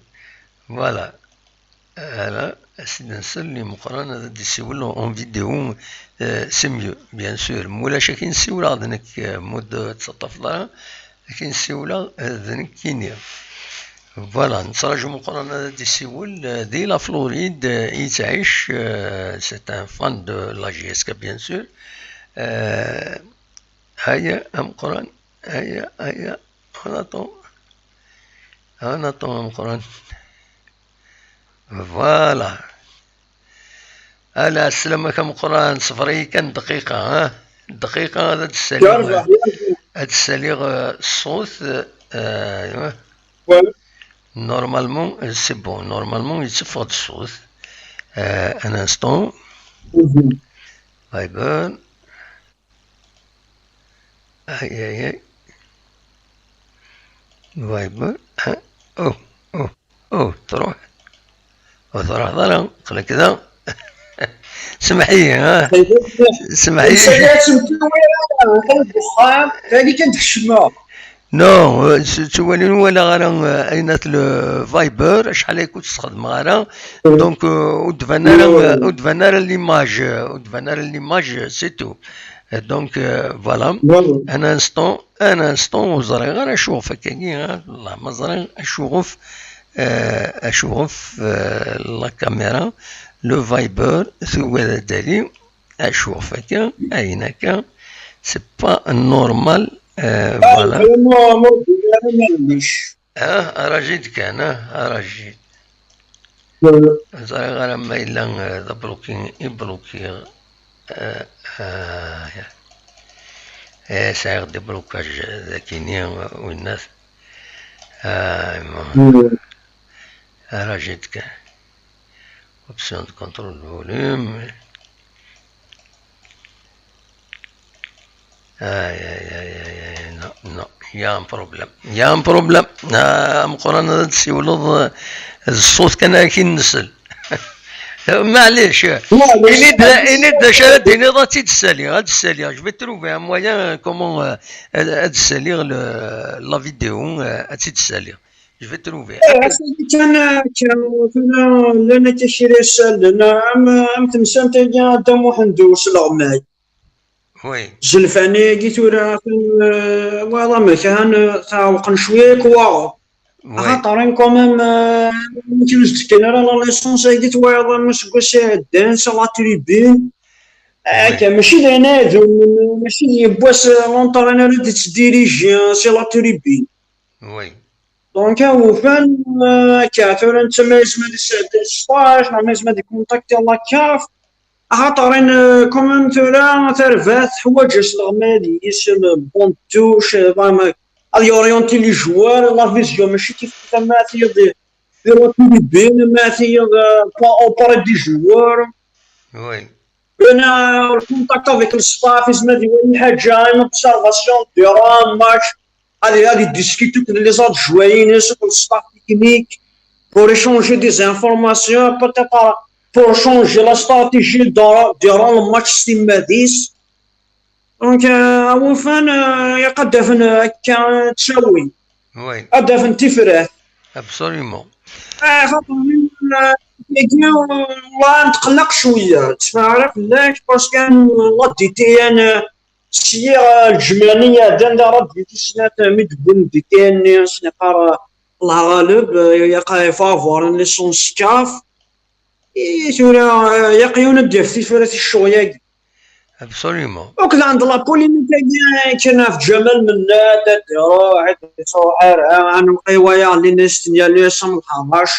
Voilà. Ala, ad s-id-nsel i Meqqran ad d-isiwel en vidéo, euh, c'est mieux, bien sûr. Ma ulac, ad k-in-siwleɣ d nekk, euh, ma ur d-tettaṭṭafeḍ ara, ad k-in-siwleɣ, euh, d nekkini. Voilà, nettraǧu Meqqran ad d-isiwel, euh, di la Floride, euh, i yettɛic, euh, c'est un fan de la J S K, bien sûr. Ah, aya ameqqran, aya, aya, anaṭu, anaṭu ameqqran. Voilà. Ala, sslam-ak ameqqran, ṣber-iyi kan dqiqa, ha? Dqiqa ad d-ssaliɣ, ad d-ssaliɣ, eh, ṣṣut, eh, aywa. Normalement, eh, c'est bon. Normalement, yetteffeɣ-d ṣṣut. Eh, un instant. Viber. Ay, ay, ay. Viber. Ah, oh, oh, oh, truḥ. Ur truḥeḍ ara, aql-ak da. Semmeḥ-iyi, ha? Semmeḥ-iyi. Nsaya ttemtiwira, atan deg uxxam, tagi kan d-kecmeɣ. Non, euh, s-, ttwalin walaɣ ara, euh, ayen at le Viber, acḥal ay kut sxedmeɣ ara. Donc, euh, ur d-ban ara, ur d-ban ara l'image, euh, ur d-ban ara l'image, c'est tout. Euh, donc, euh, voilà. Un instant, un instant, ur ẓriɣ ara acuɣef akkagi, ha? Wallah, ma ẓriɣ acuɣef, euh, acuɣef, euh, la caméra, le Viber, tugad ad d-tali. Acuɣef akka, ayen akka, c'est pas normal, euh, voilà. Vraiment, ma ur d-wwiɣ ara, maɛlic. Ah, arajid kan, ah, arajid. Ur ẓriɣ ara ma yella, euh, d abluki i blukiɣ. Euh, euh, eh, sɛiɣ déblocage, euh, d akini, euh, winnat. Ah, arajid kan. Option de contrôle de volume. Aïe, aïe, aïe, aïe, aïe, non, non, il y a un problème. Il y a un problème. Ah, ameqqran, ad d-ssiwleḍ, eh, d ṣṣut kan ara k-in-nsel. Maɛlic. Maɛlic. Ini-d, ini-d d acu ara d-tiniḍ, ad tt-id-ssaliɣ, ad tt-id-ssaliɣ. Je vais trouver un moyen, euh, comment, euh, ad, ad ssaliɣ le, la vidéo, euh, ad tt-id-ssaliɣ. Je vais trouver. Eh, ass-agi kan, eh, kan, tura llan akka kra isallen, am, am temsalt-agi a Dda Muḥend usleɣmay. Oui. Zelfani-agi tura, eh, wayeḍ amek, han, eh, tɛewqen cwiya akk waɣu. Oui. Axaṭer, in quand même, eh, amek ur s-d-fkan ara la licence-agi, twayeḍ am useggas iɛeddan, sur la tribune. Oui. Akka, mačči d ayen ad, mačči d yiwwas, eh, l'entraîneur i d-yettdiriji, eh, sur la tribune. Oui. Donc, awufan, euh, akka, tura netta ma yezmer ad isɛeddi stage, neɣ ma yezmer ad ikuntakti la CAF, axaṭer in, euh, quand même tura tarbaɛt teḥwaǧ asleɣmay ad yis, euh, bon touche, euh, vraiment, ad yorienti les joueurs, la vision, mačči kif tama tiyeḍ di la tribune, ma tiyeḍ, euh, pas auprès des joueurs. Oui. Une, euh, le contact avec le staff, yezmer ad iwali ḥaǧa, une observation durant un match, ad, ad idiscuter avec les autres joueurs, avec le staff technique, pour échanger des informations, peut-être, euh, pour changer la stratégie durant, durant le match s timmad-is. Donc, euh, awufan, euh, ilaq ad d-afen, euh, akka, euh, ttawil. Oui. Ad d-afen tifrat. Absolument. Ah, xaṭer, euh, tagi, euh, والله نتقلق شوية، تسمع على فلاش، parce que la D T N, euh, syiɣ, euh, lǧemɛa-nni iɛeddan, d ara d-yili snat, euh, mi d-wwin D T N-nni, s-, yeqqar, euh, Allah ɣaleb, euh, yaqqa ifavor n licence CAF. I tura, euh, yaq yiwen ad d-yaf tifrat i ccɣel-agi. Absolument. Donc, la, la polémique-agi, akken ɣef Ǧamal Mennad, ad iruḥ, ad iruḥ ara, ad nlqi wayeḍ, llan yal ass am lḥerrac.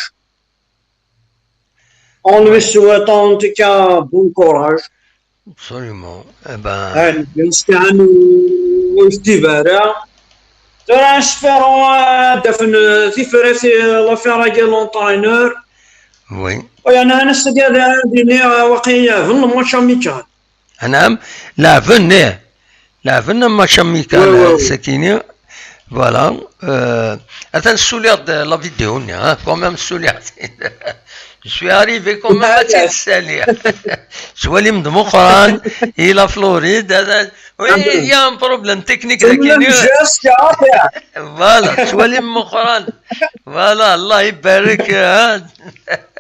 En lui souhaitant en tout cas bon courage. Absolument. Eh ben. Ah, bien sûr, nous, on se dit, voilà. Tura, espérons, euh, ad d-afen, euh, tifrat, euh, l'affaire-agi, l'entraîneur. Oui. Oui, أنا، أنا استدعي هذه اللي، آه، واقعية، في الماتش أمريكان. Anɛam, leɛben, ih. Leɛben match amical, oui, oui, oui, sakini. Voilà. Euh, atan ssuliɣ-d la vidéo-nni, hein, quand même ssuliɣ-tt-id. Je suis arrivé quand même ad tt-id-ssaliɣ. Ttwalim-d Meqqran, i la Floride, atan, oui, il y a un problème technique, sakini. Voilà, ttwalim Meqqran. Voilà, Allah ibarek, hein.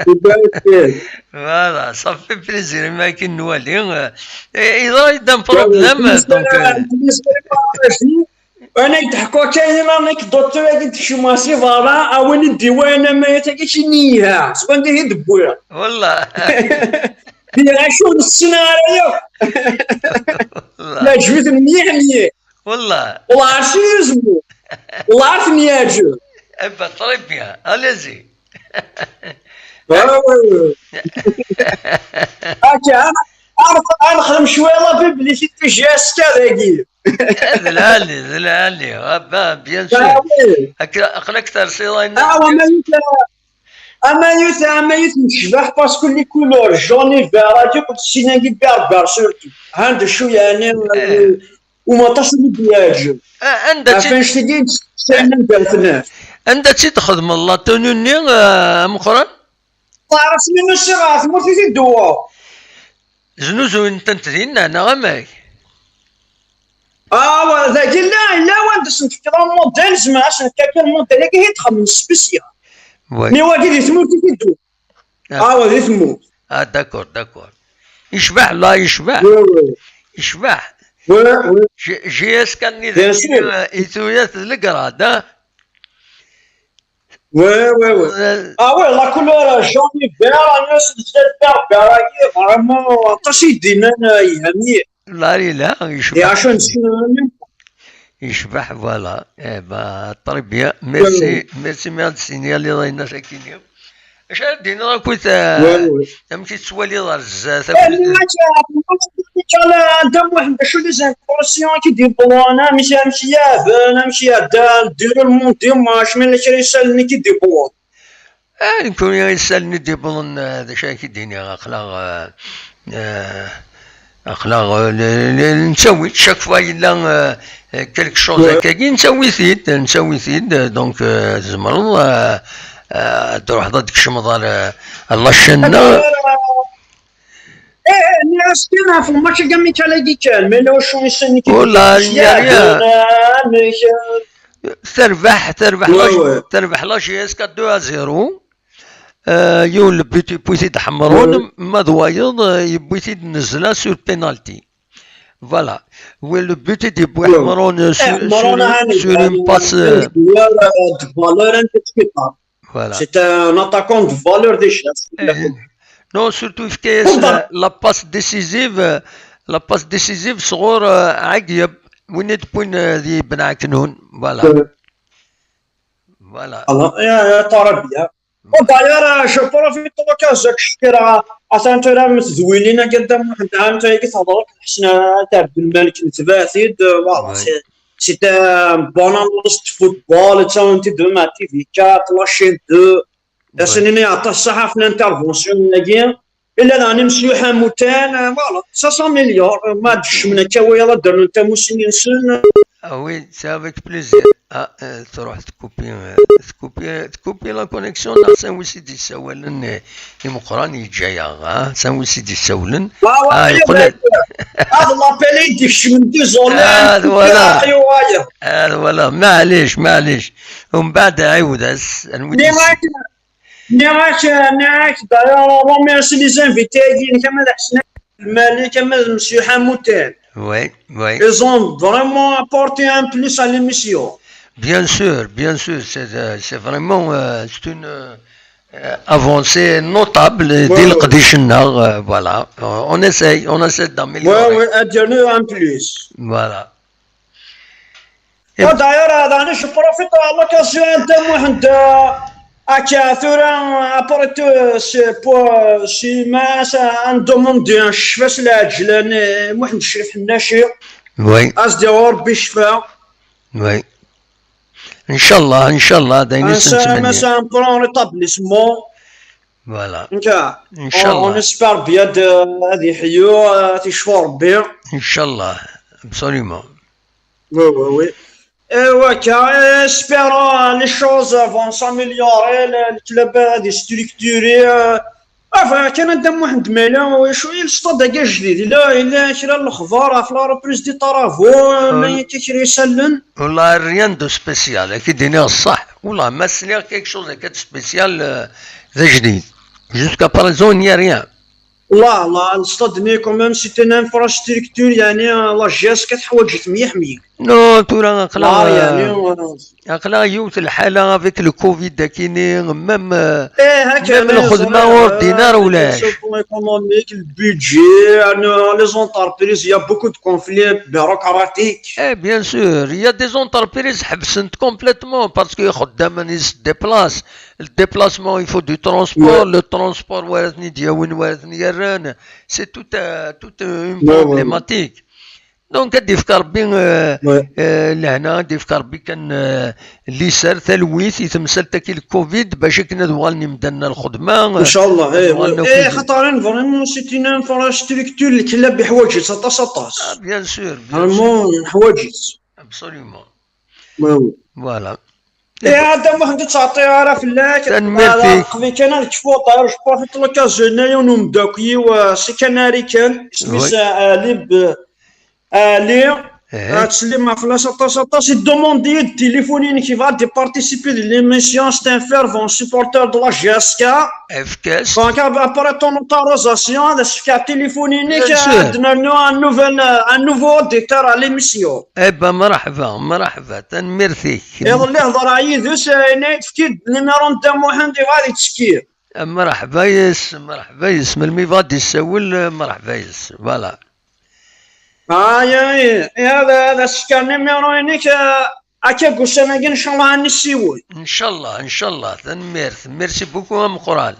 Ibarek fik. Voilà, ça fait plaisir, imi akken nwali, euh, et il y a un problème, donc, euh. Ana yeḍḥek akka, anecdote-agi tekcem si berra, a win i d-iwalan amayat-agi, kini iha, seg wanda i d-wwiɣ. Wallah. Di acu ur nessin ara yakk. Yeɛjeb-iten mliḥ mliḥ. Wallah. Wallah, ar sin yuzmu. Wallah, ar ten-yeɛjeb. Eh ben, très bien. Allez-y. Ah, ouais, ouais. Ok, ad, ad, ad nexdem cwiya la publicité J S K dagi. Eh, d lɛali, d lɛali. Ah ben, bien sûr. Ah, oui. Akka, aql-ak tersiḍ ayen. Ah, amayut, amayut, amayut n ccbaḥ, parce que les couleurs jaune et vert, agi ur t-ssinen agi, vert, vert surtout. Anda cwiya, yani, eh, u aṭas i yi-d-yeɛǧeb. Ah, anda ɣef tt-id-, anect-agi i d-ssanen anda tnat. Anda tt-id-txedmeḍ la tenue-nni, ah, ameqqran? Taɛrabt-nni n usiɣer, tmurt i t-id-tewweḍ. Znuzuyen-tent dinna, neɣ amek? Ah, wa, dagi llan, llan wanda sen-tefkiḍ amudal, zemreɣ ad sen-fkeɣ kan amudal-agi i d-xedmen spécial. Oui. Mi wagi di tmurt i t-id-tewweḍ. Ah. Ah, wa di tmurt. Ah, d'accord, d'accord. Yecbeḥ, la, yecbeḥ. Oui, oui. Yecbeḥ. Oui, oui. J-, J S K-nni d acu, i tuyat d legrad, ah? Oui, oui, oui. Euh, ah, oui, la couleur jaune et vert, ah, non, c'est le vert, vert, ah, vraiment, aṭas i d-yennan, ah, yelha mliḥ. La, yelha, yecbeḥ. Et acu n-, yecbeḥ, voilà. Eh ben, très bien. Merci, merci, merci, merci, merci. Acu ara d-iniḍ akkit, euh, amek i tettwaliḍ ar zdat, eh, akkit, anda Muḥend, acu les impressions qui débordent, amek, amek yaben, amek yɛeddan, durant mon dimanche, mi llan kra isallen i k-id-iwwḍen? Ah, nekkni isallen i d-iwwḍen, euh, d acu ara k-id-iniɣ, aql-aɣ, euh, euh, Aql-aɣ, euh, ne-, ne-, nettawi-d, chaque fois yella, euh, euh, quelque chose akkagi, nettawi-t-id, nettawi-t-id, euh, donc, euh, tzemreḍ, euh, euh, ad truḥeḍ ad d-tkecmeḍ ar, euh, ar la chaîne-nneɣ. Eh, eh, nniɣ-as kan ɣef lmatch-agi amikal-agi kan, ma yella wacu i sen-, ula, amek, terbeḥ, terbeḥ la, terbeḥ la J S K deux à zéro. Euh, yiwen le but yewwi-t-id Ḥemrun, ma d wayeḍ, euh, yewwi-t-id Nezla sur penalty. Voilà. Oui, le but i d-yewwi Ḥemrun, euh, sur, sur, sur une passe, euh, de valeur indiscutable. Voilà. C'est un attaquant de valeur déjà. Eh, non, surtout yefka-yas la, la passe décisive, euh, la passe décisive sɣur, euh, Ɛeyyeb, win i d-wwin, euh, di Ben Ɛeknun. Voilà. Voilà. Alors, eh, eh, Tarabia. Bon, d'ailleurs, euh, je profite de l'occasion, ad k-cekkreɣ, atan tura am tedwilin-agi, a Dda Muḥend, atan tura i thedreḍ, Ḥsen At Ɛebdelmalek, netbeɛ-t-id, euh, voilà, c'est, c'est un bon analyste de football, ttawin-t-id ma T V quatre, la chaîne deux, ad sen-nini aṭas ṣṣeḥḥa ɣef l'intervention-agi. Illa daɣen imesluḥ amutan, euh, voilà, ça s'améliore, euh, ma d-kecmen akka wiyaḍ ad d-rnun tamussni-nsen. Ah oui, c'est avec plaisir. Ah, euh, truḥ tkupi, euh, tkupi, tkupi la connexion, neɣ san wis i d-yessawalen, euh, imeqqran yeǧǧa-yaɣ, ah, san wis i d-yessawlen. Ah, yeqqel-d. Ah, d l'appel i d-ikecmen, désolé. Ah, voilà. Ah, voilà. Maɛlic, maɛlic. Umbeɛd ɛiwed-as. Nniɣ-ak, nniɣ-ak, d'ailleurs, remercie les invités-agi, ama d Ḥsen Malik, ama d Monsieur Hamouten. Oui, oui. Ils ont vraiment apporté un plus à l'émission. Bien sûr, bien sûr, c'est, euh, c'est vraiment, euh, c'est une, euh, avancée notable di leqdic-nneɣ, euh, voilà. Euh, on essaye, on essaie d'améliorer. Oui, oui, un plus. Voilà. Ah, d'ailleurs, euh, daɣen, je profite de l'occasion, a Dda Muḥend, euh, akka, tura, euh, après tout, euh, c'est pour, euh, c'est ma, c'est un demande, un chef, c'est la Djelani, euh, Muḥend Crif Ḥennaci. Oui. As-d-yawi Rebbi ccfa. Oui. Inchallah, inchallah, d ayen i sen-nettmenni. C'est un prompt rétablissement. Voilà. Inchallah. On, on espère bien de, ad yeḥyu, euh, ad yecfu Rebbi. Inchallah, absolument. Oui, oui, oui. Et ouais, car, euh, espérons, euh, les choses vont s'améliorer, le, le club, euh, ad yestructuré, euh, ah, bɣiɣ kan a Dda Muḥend ma yella, acu i le stade-agi ajdid? Yella, yella kra n lexbar ɣef la reprise des travaux, euh, ma akka kra isallen? Wallah, rien de spécial, ad k-id-iniɣ ṣṣeḥ. Wallah, ma sliɣ quelque chose akka de spécial, euh, d ajdid. Jusqu'à présent, il n'y a rien. La, la, le stade-nni, quand même, c'est une infrastructure, يعني, la G S K teḥwaǧ-it mliḥ, mliḥ. Non, tura aql-aɣ, la, يعني, euh, aql-aɣ yiwet lḥala avec le covid akini, même, euh, eh, même lxedma ur ddin ara ulac. Sur le plan économique, le budget, euh, les entreprises, il y a beaucoup de conflits bureaucratiques. Eh, bien sûr, il y a des entreprises ḥebsent complètement parce que ixeddamen i se déplacent. Le déplacement, il faut du transport. Le transport, wara ten-id-yawin, wara ten-yerran. C'est tout, euh, toute une problématique. Donc, ad d-ifk Rebbi, euh, euh, lehna, ad d-ifk Rebbi kan, euh, liser, talwit i temsalt-agi n covid, bac akken ad uɣalen imdanen ar lxedma, euh, inchallah, ad eh, uɣalen eh, akk, eh, xaṭer, vraiment, c'est une infrastructure, leklab iḥwaǧ-itt aṭas, aṭas. Ah, bien sûr, bien sûr. Vraiment, neḥwaǧ-itt. Absolument. Oui, oui. Voilà. Eh, a Dda Muḥend, ur ttɛeṭṭileɣ ara fell-ak. Tanemmirt-ik. Aql-i kan ad kfuɣ, d'ailleurs, je profite de l'occasion-a, yiwen umeddakel-iw, euh, si Canary kan, isem-is, euh, Ali B-, Ali. Eh. Euh, ttsellimeɣ fell-as aṭas, aṭas. Yeddumendi-yi-d tilifun-inek, yebɣa ad d-iparticipi di l'émission, c'est un fervent supporter de la G S K. Efk-as. Donc, ap-, après ton autorisation, ad as-fkeɣ tilifun-inek, bien sûr, ad d-nernu un nouvel, euh, un nouveau auditeur à l'émission. Eh ben, mreḥba, mreḥba, tanemmirt-ik. Iḍelli hedreɣ yid-s, eh, yenna-yi-d, efk-d numéro n Dda Muḥend, yebɣa ad yettekki. Eh, mreḥba yes, mreḥba yes, melmi yebɣa ad d-yessawel, eh, mreḥba yes, voilà. Ay, ay, ay, ad, ad as-fkeɣ numéro-inek, eh, akka deg ussan-agi, ncallah, ad nessiwel. Ncallah, ncallah, tanemmirt, merci beaucoup ameqqran.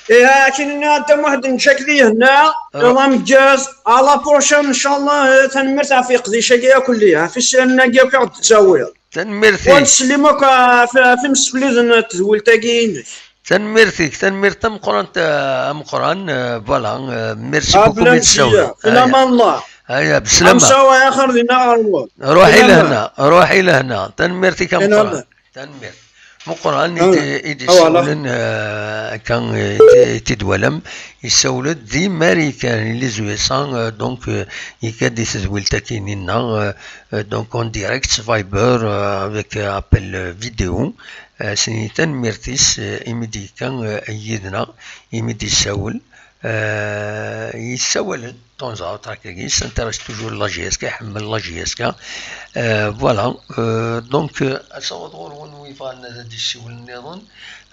Ihi, akken nniɣ a Dda Muḥend, neǧǧa-k di lehna, ah, iḍ ameggaz, à la prochaine, ncallah, eh, tanemmirt ɣef yeqdic-agi akk-nni, ɣef isirren-agi akk i ɣ-d-tettawiḍ. Tanemmirt-ik. Wa ttsellim akk ɣef, ɣef imsefliden n tedwilt-agi-inek. Tanemmirt-ik, tanemmirt tameqqrant, eh, ameqqran, eh, voilà, eh, merci beaucoup, mi d-tsawleḍ. Ila ma Allah. Aya, beslama. Amsawa axir dinna ɣer ɣur-wen. Ruḥ i lehna, ruḥ i lehna. Tanemmirt-ik ameqqran. Tanemmirt. Meqqran i d-, i d-issawlen, eh, akka, eh, i t-, i t-id-twalam, issawel-d di Marikan, les U S A, eh, donc, eh, yekka-d i tedwilt-akini-nneɣ, eh, eh, donc en direct s Viber, eh, avec, eh, appel, eh, vidéo. Eh, s-, tanemmirt-is, eh, imi d-yekka, eh, yid-neɣ, imi d-issawel. Eh, yessawalen de temps à autre, akkagi, s'intéresse toujours la G S K, iḥemmel la G S K. Eh, voilà. Eh, donc, eh, asawaḍ ɣur-wen wi yebɣan ad d-yessiwlen nniḍen,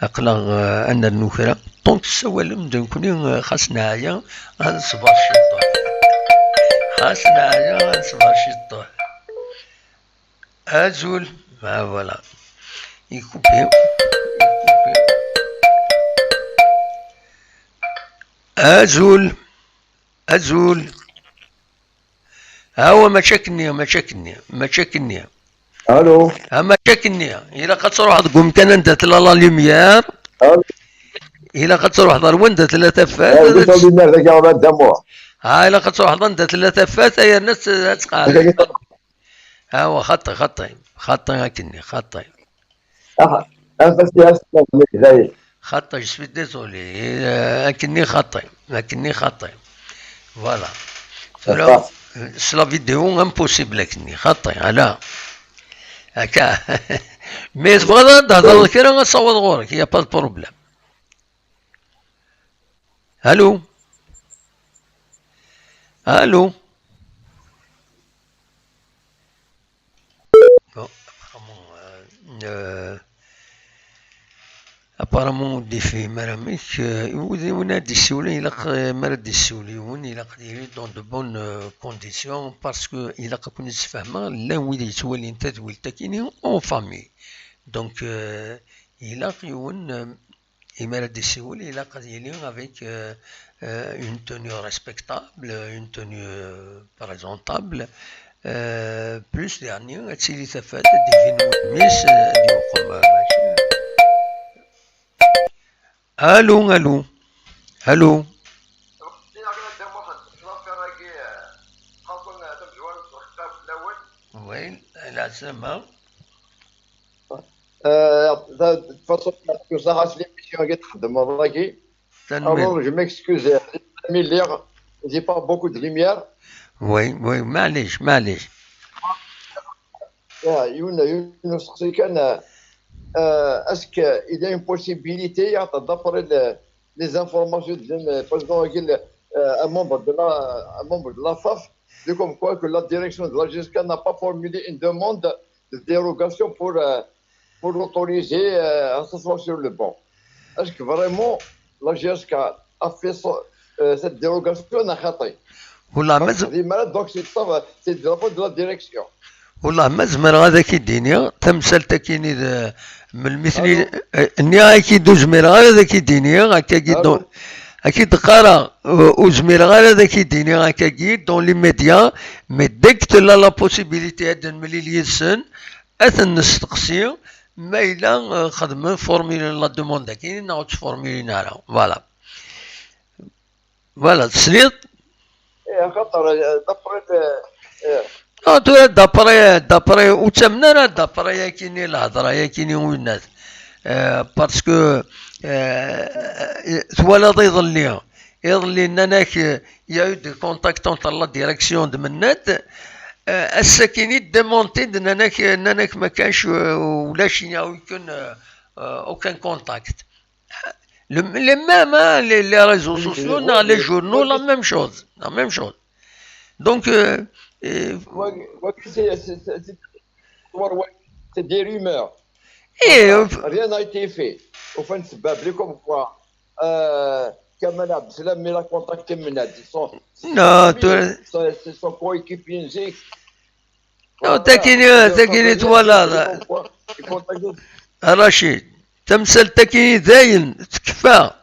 aql-aɣ, eh, ad nernu kra. Donc, tessawalem-d nekkni, eh, xas neɛya, ad nṣber ciṭuḥ. Xas neɛya, ad nṣber ciṭuḥ. Azul. Ah, voilà. Ikupi. Ikupi. Azul. Azul. Awa, mačči akkenni, mačči akkenni, mačči akkenni. Allô? Ah, mačči akkenni. Ilaq ad truḥeḍ deg umkan anda tella la lumière. Allô? Ilaq ad truḥeḍ ar wanda tella tafat. Ah, ilaq ad truḥeḍ anda tella tafat, ay arna ad tt-, ad tqeɛɛdeḍ. Awa, xaṭi, xaṭi, xaṭi akkenni, xaṭi. Ah, ah, parce que, ah, c'est pas vrai, ça y est. Xaṭi, je suis désolé. Euh, akkenni xaṭi, akkenni xaṭi. Voilà. Tura, euh, s la vidéo, impossible akkenni, xaṭi, ala. Akka. Mais tebɣiḍ ad d-thedreḍ kra, ad taweḍ ɣur-k, y a pas de problème. Allô? Allô? Bon, apparemment, euh, euh, apparemment, ur d-yefhim ara amek, euh, i wid, win ad d-yessiwlen, ilaq, euh, mi ara d-yessiwel yiwen, ilaq ad yili dans de bonnes, euh, conditions, parce que ilaq ad ken-id-sfehmeɣ, llan wid yettwalin tadwilt-akini en famille. Donc, euh, ilaq yiwen, euh, imi ara d-yessiwel, ilaq ad yili avec, euh, euh, une tenue respectable, une tenue, euh, présentable. Euh, plus, yeɛni, ad tili tafat, ad d-ibin wudem-is, euh, ad yuqem, euh, mačči. Allô, allô, allô. Oui, leɛzama. Euh, de toute façon, parce que ça, c'est l'émission qui est de mon avis. Tanemmirt. Alors, je m'excuse, euh, mais il y a, j'ai pas beaucoup de lumière. Oui, oui, maɛlic, maɛlic. Ah, yiwen, yiwen usteqsi kan, euh, euh, est-ce qu'il y a une possibilité, euh, d'après le, les informations de, euh, par exemple, euh, un membre de la, un membre de la FAF, de comme quoi que la direction de la G S K n'a pas formulé une demande de dérogation pour, euh, pour l'autoriser, euh, à s'asseoir sur le banc. Est-ce que vraiment la G S K a fait so- euh, cette dérogation à Khaté? Voilà, mais c'est Donc c'est ça, c'est de la faute de la direction. Wallah, ma zemreɣ ad ak-id-iniɣ tamsalt-akini d melmi tni-, eh, nniɣ-ak-id ur zmireɣ ara ad ak-id-iniɣ akkagi. Ad k-id-qqareɣ, eh, ur zmireɣ ara ad ak-id-iniɣ akkagi dans les médias, mais dès que tella la possibilité ad nemlil yid-sen, ad ten-nesteqsi ma yella, eh, xedmen, formulen la demande-agi neɣ ur tt-formulen ara. Voilà. Voilà, tesliḍ? Eh, axaṭer, eh, d'après le, eh, Non, tura d'après, d'après, ur ttamen ara d'après yakini lhedra yakini winnat. Eh, parce que, eh, twalaḍ iḍelli, iḍelli nnan-ak, eh, il y a eu des contacts entre la direction de Mennad, eh, ass-akini démenti-d, nnan-ak, nnan-ak ma kanc, eh, ulac, il n'y a aucun, eh, eh, aucun contact. Le, les mêmes, hein, les, les réseaux sociaux, non, les journaux, la même chose, la même chose. Donc, euh, euh, c'est des rumeurs. Et, euh, rien n'a été fait. Au fin de ce bablé, comme quoi, euh, Kamel Abdeslam, il a contacté Mennad. Son, non, son, son coéquipier, non, takini, takini, voilà. Rachid, tamsalt-agi dayen tekfa.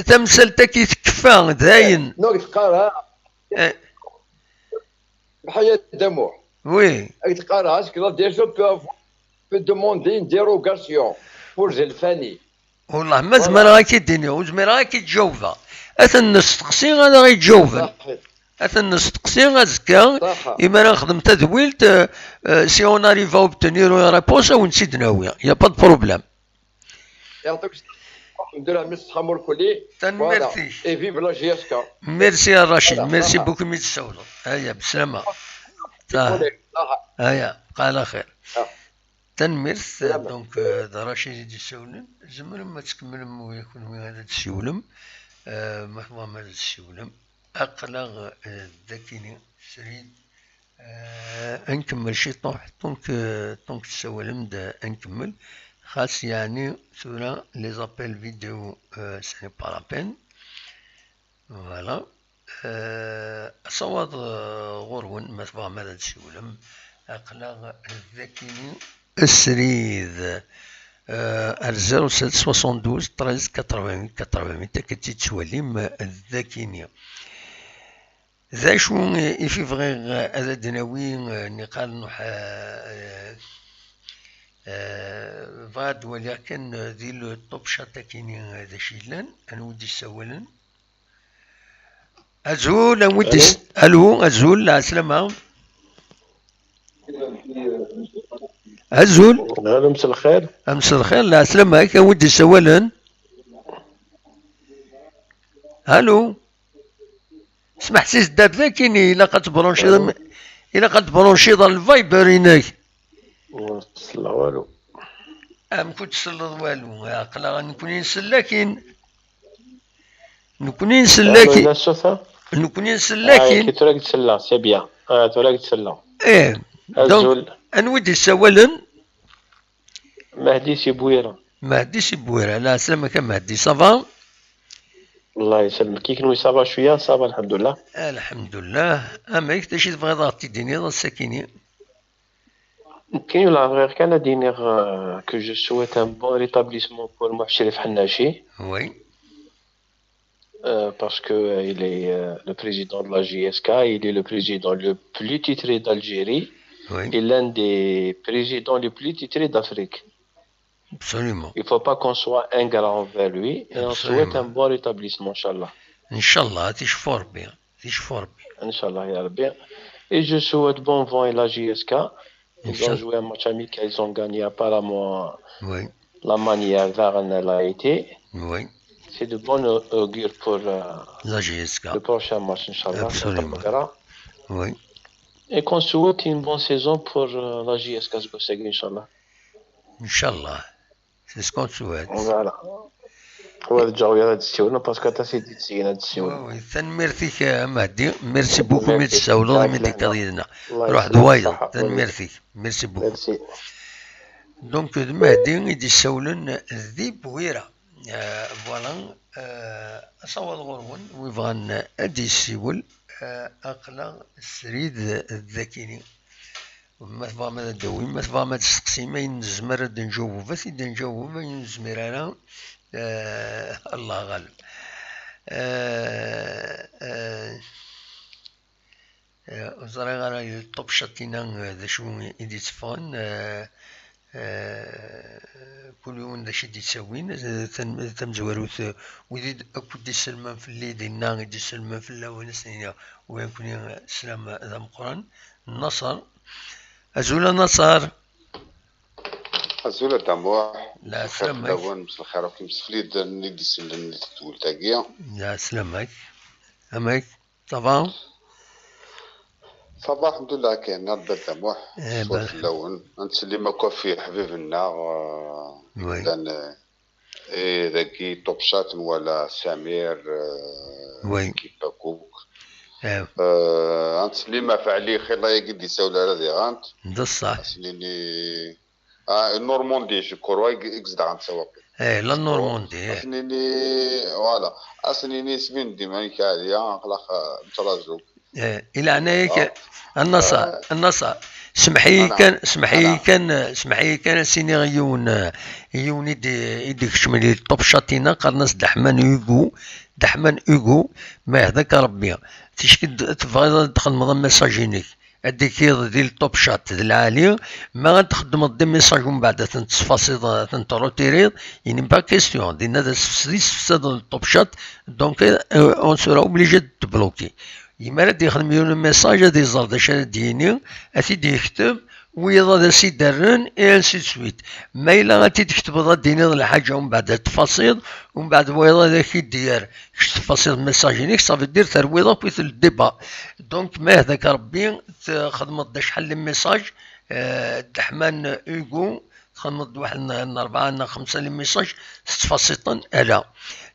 Tamsalt-agi tekfa dayen. Neɣ teqqar, ha? Mḥayad Damuḥ. Oui. Ad teqqar, est-ce que la D G P peut demander une dérogation pour Zelfani? Wallah, ma zemreɣ ad k-id-iniɣ, ur zmireɣ ad k-id-jawbeɣ. Ad ten-nesteqsi, ad aɣ-id-jawben. Ad ten-nesteqsi azekka, imi ara nexdem tadwilt, euh, euh, si on arrive à obtenir une réponse, ad wen-tt-id-nawi. Il n'y a pas de problème. Tanemmirt-ik. Merci a Rachid, merci beaucoup mi d-tsawleḍ. Aya, beslama. Aya, bqa ɛla xir. Tanemmirt. Donc, euh, d Rachid i d-issawlen. Tzemrem ad tkemmlem, ula kenwi ad d-tsiwlem. Euh, ma tebɣam ad d-tsiwlem. Aql-aɣ, euh, dakini srid. Euh, ad nkemmel ciṭuḥ, donc, euh, donc tessawalem-d, euh, ad nkemmel. Xas yeɛni tura les appels vidéo, euh, ce n'est pas la peine. Voilà. Euh, asawaḍ, euh, ɣur-wen, ma tebɣam ad d-tsiwlem. Aql-aɣ dakini srid. Euh, ar zéro sept soixante-douze treize quatre-vingt-huit quatre-vingt-huit, akka d-tettwalim, euh, dakini. D acu i fi bɣiɣ ad d-nawi, eh, niqal nuḥ, eh, eh, bɣiɣ ad d-waliɣ kan, eh, di le top chat akini, eh, d acu yellan, anwa i d-yessawalen. Azul, anwa i d-is-, alu, azul, lɛeslama. Azul. Alu, mselxir. Mselxir, lɛeslama-k, anwa i d-yessawalen? Alu. Smeḥ si zdat akini, ilaq ad tebrunciḍ, ilaq ad tebrunciḍ ɣer le Viber-inek. Ur selleɣ walu. Amek ur tselleḍ walu? Aql-aɣ nekni nsell akin. Nekni nsell akin. Nekni nsell akin. Tura i k-d-selleɣ, c'est bien. Ah, tura i k-d-selleɣ. Eh, donc, anwa i d-yessawalen? Mahdi si Bouira. Mahdi si Bouira. Lɛeslama-k a Mahdi, ça va? Allah yesselmek. I kenwi, ça va cwiya? Ça va, lḥemdullah. Lḥemdullah. Amek, d acu i tebɣiḍ ad ɣ-t-id-tiniḍ ass-akini? Nekkini la bɣiɣ kan ad d-iniɣ, euh, que je souhaite un bon rétablissement pour Muḥ Crif Ḥennaci. Oui. Euh, parce que, euh, il est, euh, le président de la J S K, il est le président le plus titré d'Algérie, Oui. et l'un des présidents les plus titrés d'Afrique. Absolument. Il ne faut pas qu'on soit ingrat envers lui, et on Absolument. souhaite un bon rétablissement, Inch'Allah. Inch'Allah, ad t-icfu Rebbi. Ad t-icfu Rebbi. Inch'Allah, ya Rabbi. Et je souhaite bon vent à la J S K. Ils ont Inch'Allah. joué un match amical, ils ont gagné apparemment Oui, la manière dont elle a été. oui. C'est de bon augure pour, euh, La J S K. le prochain match, Inch'Allah. Absolument. Tabarak. Oui. Et qu'on souhaite une bonne saison pour, euh, la J S K, Inch'Allah. Inch'Allah. C'est ce qu'on souhaite. Voilà. Wa d Jawiya ad d-ssiwlen, parce que aṭas i d-yettgen ad d-ssiwlen. Oui, oui. Tanemmirt-ik, a Mahdi. Merci beaucoup mi d-tessawleḍ, mi d-tekkaḍ yid-neɣ. Ruḥ d wayeḍ. Tanemmirt-ik. Merci beaucoup. Donc, d Mahdi i d-issawlen di Bwira. Euh, voilà. Euh, asawaḍ ɣur-wen, wi bɣan ad d-yessiwel, euh, aql-aɣ srid d akini. Ma tebɣam ad d-tawim, ma tebɣam ad d-testeqsim, ayen nezmer ad d-nǧaweb, ad t-id-nǧaweb, ayen nezmir ara, eh, Allah ɣaleb. Eh, eh, eh, ur ẓriɣ ara, top chat-ina, eh, d acu i d-itteffɣen, eh, eh, kul yiwen d acu i d-ittawin, eh, tam-, tamezwarut, eh, wid i d-, akk d-isellmen fell-i dinna, i d-isellmen fell-awen, ad sen-iniɣ, wi akk-nni sslam d ameqqran. Naṣer. Azul a Naṣer. Azul a Dda Muḥ. Lɛeslama-k. Mselxir fell-awen, mselxir akk imsefliden i d-isellen di tedwilt-agi. Lɛeslama-k. Amek? Ça va? Ça va, alḥemdulillah, kan a Dda Muḥ. Eh, ṣṣwat fell-awen. Ad nsellim akk ɣef yiḥbiben-nneɣ, eh, yellan, eh, Eh, dagi Top Chat nwala Samir, eh, l'équipe akk. Eh, ad nsellim ɣef Ɛli Xilla-agi d-isawel ara diɣant. D ṣṣeḥ. Ad s-nini, ah, Normandie, je crois, i, i yezdeɣ netta waqil. Eh, la Normandie. Ad s-nini, voilà. Ad s-nini isem-im dima nekk Ɛli, aql-aɣ, eh, nettraǧu. Eh, i leɛnaya-k, a Naṣer, a Naṣer, semmeḥ-iyi kan, semmeḥ-iyi kan, semmeḥ-iyi kan, ad s-iniɣ i yiwen, eh, i yiwen i d-, i d-ikecmen di Top Chat-ina, qqaren-as Deḥman Hugo, Deḥman Hugo, ma yehda-k Rebbi. Ticki d-, tebɣiḍ ad d-txedmeḍ amessage-inek, ad d-tikiḍ di Top Chat d lɛali, ma ad txeddmeḍ des messages umbeɛd ad ten-tesfasiḍ, ad ten-trotiriḍ, il n'est pas question, dinna d asefsed i tesfesadeḍ Top Chat, donc, eh, on sera obligé de te bloquer. Yemma ara d-yexdem yiwen message, ad iẓer d acu ara d-yini, ad t-id-yekteb, wiyaḍ ad as-id-rren, et ainsi de suite. Ma yella ad t-id-tketbeḍ, ad d-tiniḍ lḥaǧa, umbeɛd ad tfasiḍ, umbeɛd wiyaḍ ad ak-id-yerr, kečč tfasiḍ message-inek, ça veut dire terwiḍ akk le débat. Donc, ma yehda-k Rebbi, txedmeḍ-d acḥal n message, eh, Deḥman Hugo, txedmeḍ-d waḥed n, n rebɛa neɣ xemsa les messages, tettfasiḍ-ten ala.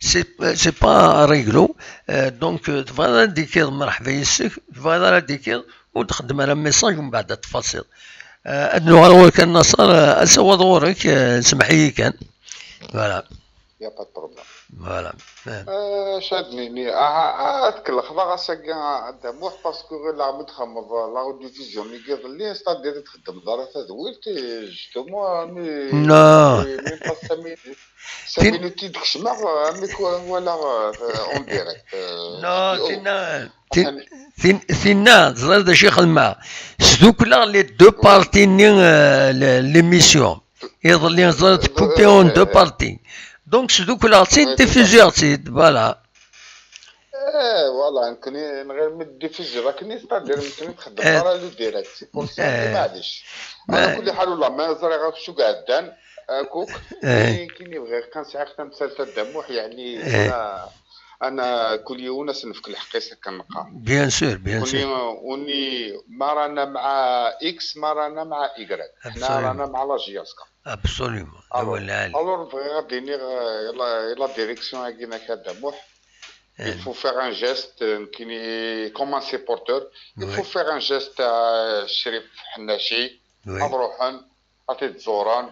C'est, c'est pas réglo. Euh, donc, euh, tebɣiḍ ad d-tikiḍ, merḥba yes-k, tebɣiḍ ara d-tikiḍ, ur d-xeddem ara message, umbeɛd ad tfasiḍ. Euh, ad nuɣal ɣur-k a Naṣer, euh, asawaḍ ɣur-k, euh, semmeḥ-iyi kan. Voilà. Y a pas de problème. Voilà. Eh. Eh, acu ad nini? Ah, ah, ad tkelxeḍ aɣas-agi, a Dda Muḥ, parce que la mi txedmeḍ la rediffusion-agi iḍelli, c'est-à-dire i txeddmeḍ ara tadwilt, eh, justement, mi, non, mi, mi passe cinq minutes, cinq minutes i d-kecmeɣ, eh, mi k-walaɣ, eh, en direct, eh, non, tinna, tin-, tin-, tinna, teẓriḍ d acu i xedmeɣ? Sdukleɣ les deux parties-nni, eh, le-, l'émission. Iḍelli, ẓriɣ-t coupé en deux parties. Donc, sdukleɣ-tt-id, diffusiɣ-tt-id, voilà. Eh, voilà, nekkni nɣil mi d-diffusiɣ akken, c'est-à-dire nekkni txeddem ara le direct, c'est pour ça, eh, maɛlic. Ala kulli ḥal, ula ma ẓriɣ akk acu iɛeddan, akk, eh, nekkni bɣiɣ kan sɛiɣ tamsalt a Dda Muḥ, yeɛni, eh, ana, ana kul yiwen ad s-nefk lḥeqq-is akken neqqar. Bien sûr, bien sûr. Nekkni, uni, ma rana مع X, ma rana مع Y. Ḥna rana مع la J S K. Absolument. Alors, alors, bɣiɣ ad d-iniɣ, euh, la, la direction-agi n Akad Amuḥ, il faut faire un geste, euh, nekkini, comme un supporter, il faut faire un geste à Crif Ḥennaci, ad ruḥen, ad t-id-ẓuren,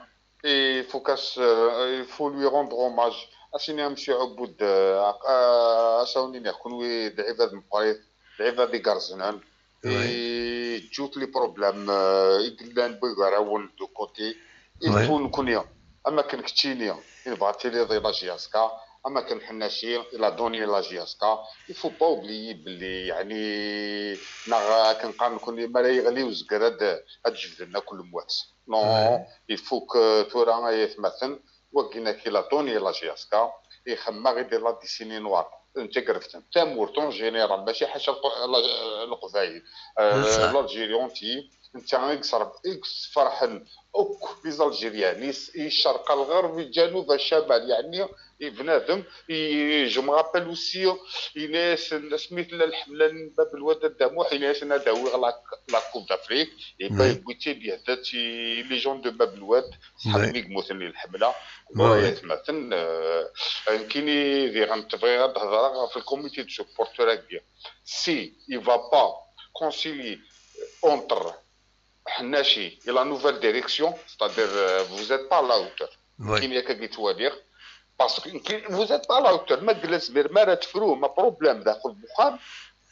il faut qu'à ce, euh, il faut lui rendre hommage. Asini a Monsieur Aboud, euh, a, a, asawen-ini, kunwi d lɛibad meqqrit, d lɛibad igerrznen. Oui. Et tous les problèmes, euh, i yellan gar-awen de côté, il faut nekkni, am akken keččini, i nebɣa ad tiliḍ i la J S K, am akken Ḥennaci, il a donné la J S K, il faut pas oublier belli, yeɛni, neɣ akken qqaren nekkni, mi ara yeɣli uzger ad, ad d-jebden akk lemwat. Non, il faut que tura ay atmaten, wagin-agi la donné la J S K, ixemmeɣ-id la décennie noire n Tagreft n tamurt en général, mačči ḥaca Leq-, la-, Leqbayel, euh, l'Algérie entière, netta i yesreb-, i yesferḥen akk les Algériens, i s-, i ccerq, lɣerb, lǧanub, ccamal, yeɛni i bnadem, i, je me rappelle aussi, yenna-yasen, asmi tella lḥemla n Bab Lwad Dda Muḥ, yenna-yasen ad awiɣ la, la Coupe d'Afrique, et ben, yewwi-tt-id, yehda-tt i les gens de Bab Lwad, ṣṣḥab mi yemmuten i lḥemla, wa yatmaten, euh, nekkini diɣen tebɣiɣ ad hedreɣ ɣef le comité de supporters-agi. Si il va pas concilier entre Ḥennaci et la nouvelle direction, c'est-à-dire, euh, vous êtes pas à la hauteur. Nekkini akka i ttwaliɣ. Parce que nekkini, vous êtes pas à la hauteur. Ma yella tzemrem ara tefrum problème daxel n uxxam,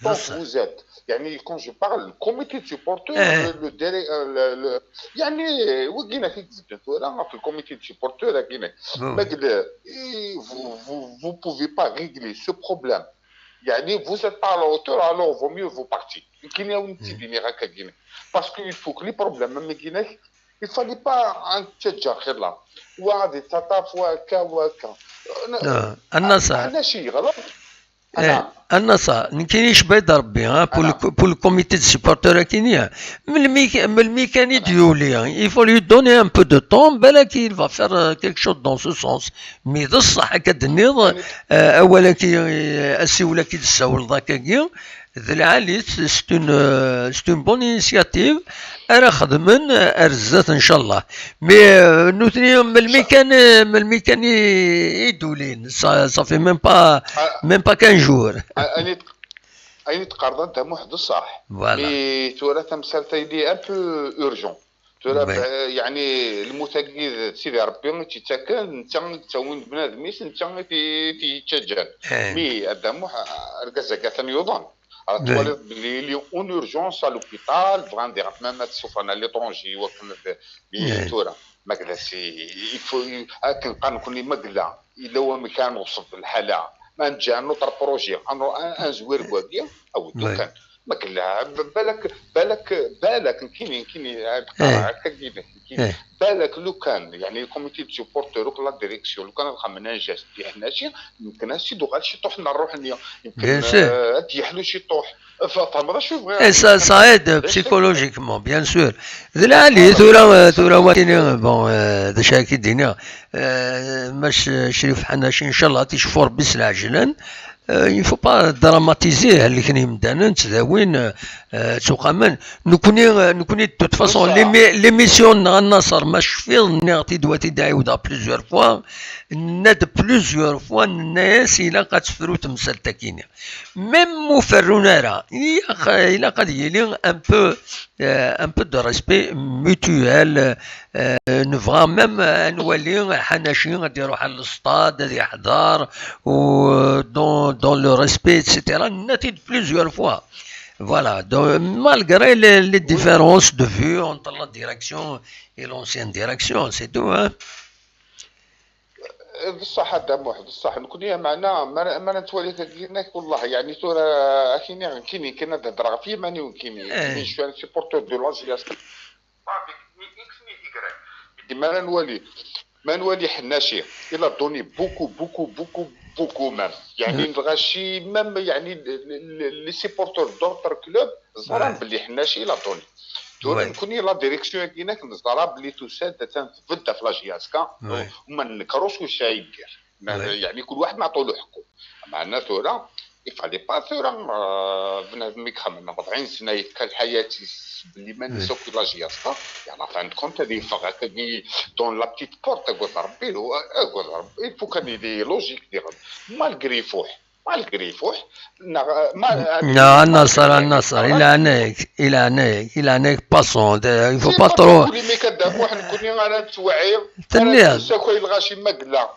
donc vous êtes, يعني, quand je parle, le comité de supporters, le, le, dire-, euh, le, le, يعني, wagina i ibedden tura, le comité de supporters, wagina. Ma yella, eh, vous, vous, vous pouvez pas régler ce problème. يعني, vous êtes pas à la hauteur, alors vaut mieux vous partir. Nekkini a wen-tt-id-iniɣ akkagini. Parce que il faut que les problèmes am wagi-inek, il fallait pas ad nettaǧǧa xilla. Wa ad yettaṭṭaf, wa akka, wa akka. Ah, a Nnaṣer. Ḥennaci yeɣleḍ. Eh, a Nnaṣer, nekkini yecba-yi-d Rebbi, hein, pour le, pour le comité de supporters-agi-nni, hein. Melmi, melmi kan i d-yuli, il faut lui donner un peu de temps, balak il va faire, euh, quelque chose dans ce sens. Mais d ṣṣeḥ akka d-tenniḍ, euh, awal-agi, euh, asiwel-agi d-tessawleḍ akkagi, d lɛali, c'est une, euh, c'est une bonne initiative. Ara xedmen, euh, ar zdat, ncallah. Mais, euh, nutni, melmi kan, euh, melmi kan i, i d-ulin, ça, ça fait même pas, même pas quinze jours. Ayen i d-, ayen i d-teqqareḍ a Dda Muḥ d ṣṣeḥ. Voilà. Mais tura tamsalt-a yelli un peu urgent. Tura, yeɛni, lmut-agi d Sidi Ṛebbi i tt-ittaken, netta i yettawin d bnadem-is, netta i t-, i t-yettaǧǧan. Mi a Dda Muḥ, argaz-agi atan yuḍen. Ara twaliḍ belli il est en urgence à l'hôpital, bɣan diɣen même ad t-ssufɣen à l'étranger i wakken ad, mi tura, ma yella si, il faut, akken qqaren nekkni, ma yella yella wamek ara newṣef lḥala, ma neǧǧa un autre projet, ad nezwir deg wagi, awi-d lukan. Ma yella, balak, balak, balak, nekkini, nekkini, ad qqareɣ akka, nekkini, balak lukan, yeɛni, le comité de supporters, akk la direction, lukan ad xedmen un geste di Ḥennaci, yemken ad s-id-uɣal ciṭuḥ n ṛṛuḥ-nni, yemken, euh, ad d-yeḥlu ciṭuḥ. Tfehmeḍ acu bɣiɣ? Et ça, ça aide psychologiquement, bien sûr. D lɛali, tura, tura, watini, bon, euh, d acu ara k-id-iniɣ, euh, Mass Crif Ḥennaci, ncallah, ad t-icfu Ṛebbi s lɛejlan. Euh, il faut pas dramatiser, helken yimdanen, ttdawin, euh, ttuqamen. Nekkni, euh, nekkni, de toute façon, l'émi-, l'émission-nneɣ a Nnaṣer, ma tecfiḍ, nniɣ-t-id, wa t-id-ɛiwdeɣ plusieurs fois, nenna-d plusieurs fois, nenna-yas ilaq ad tefru temsalt-agi-nni. Même ma ur ferrun ara, ilaq, ilaq ad yili un peu, euh, un peu de respect mutuel, euh, nebɣa même ad nwali Ḥanaci ad iruḥ ɣer lestad, ad iḥḍer, ou, euh, dans, dans le respect, et cetera. Nenna-t-id plusieurs fois. Voilà, donc, malgré les, les différences de vue entre la direction et l'ancienne direction, c'est tout, hein. D ṣṣeḥ a Dda Muḥ, d ṣṣeḥ. Nekkni, meɛna, ma, ma nettwali tagi-inek, wellah, yeɛni tura, akini, nekkini, kan ad hedreɣ ɣef yiman-iw, nekkini, nekkini, je suis un supporter de la J S K. Ṛebbi, i, i, i, i, i, ma ara nwali, ma nwali Ḥennaci, il a donné beaucoup, beaucoup, beaucoup, beaucoup même. Yeɛni, lɣaci, même, yeɛni, les, les, les supporters d'autres clubs, ẓran belli Ḥennaci, il a donné. Tura nekkni la direction-agi-inek neẓra belli tusa-d atan tbedd ɣef la J S K, ma nenker ur s-, ur yesɛi iddir. Yeɛni kul waḥed nɛṭu-lu ḥekku. Meɛna tura, il fallait pas tura, euh, bnadem i ixemmen rebɛin sna yefka lḥayat-is belli iman-is akk i la J S K, et à la fin de compte ad yeffeɣ akkagi dans la petite porte, agad Rebbi, agad Rebbi, il faut kan yili logique diɣen. Malgré ifuḥ, malgré ifuḥ, neɣ, ma, Non, a Nnaṣer, a Nnaṣer, i leɛnaya-k, i leɛnaya-k, i leɛnaya-k, passons, il faut pas trop. Imi kan d afuḥ nekkni ara nettweɛɛi, ara nettsakay lɣaci ma yella.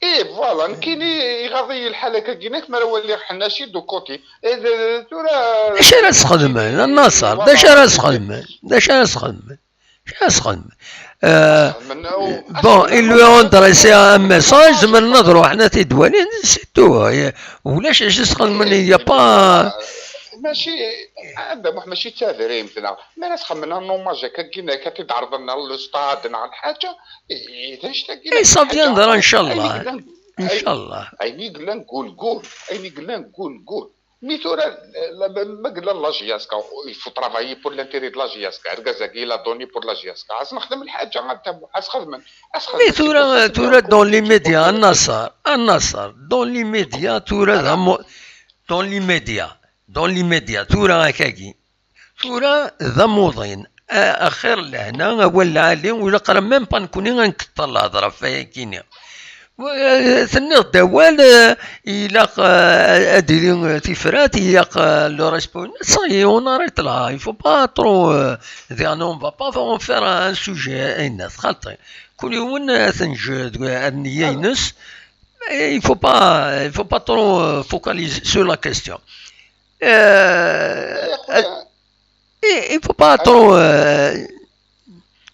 Eh, voilà, nekkini iɣaḍ-iyi lḥal akkagi-inek, mi ara waliɣ Ḥennaci du côté. Eh, d-, tura. D acu ara sxedmen, a Nnaṣer? D acu ara sxedmen? D acu ara sxedmen? D acu ara sxedmen? Euh, bon, ils lui ont adressé un message, zemren ad ruḥen ad t-id-walin, c'est tout. Ulac d acu sxedmen, il y a pas. Mačči, a Dda Muḥ, mačči d tadrimt, neɣ mi ara sxedmen un hommage akkagi-inek, ad t-id-ɛerḍen ɣer le stade neɣ lḥaǧa, eh, d anect-agi. Et ça viendra, ncallah. Ncallah. Ayen i yellan deg ungur, ayen i yellan deg ungur. Mi tura, la- la- ma yella la J S K, il faut travailler pour l'intérêt de la J S K. Argaz-agi, il a donné pour la J S K. As nexdem lḥaǧa, ad tamu-, as xedmen. As Mais tura, tura dans l'immédiat, a Nasser, a Nasser, dans l'immédiat, tura d amu-, dans l'immédiat, dans l'immédiat, tura akkagi. Tura d amuḍin, a- axir lehna, awal lɛali, ur ilaq ara même pas nekni ad nkeṭṭer lehḍra ɣef wayagi-nni. Tenniḍ-d awal, eh, ilaq, eh, ad d-tili, eh, tifrat, ilaq, eh, le respect. Ça y est, on arrête là. Il faut pas trop, eh, dire, non, on va pas en faire un sujet, ayen txalṭi. Kul yiwen, eh, ad t-neǧǧ, eh, ad neyya-ines. Et il faut pas, il faut pas trop, eh, focaliser sur la question. Eh, eh, il faut pas trop, eh,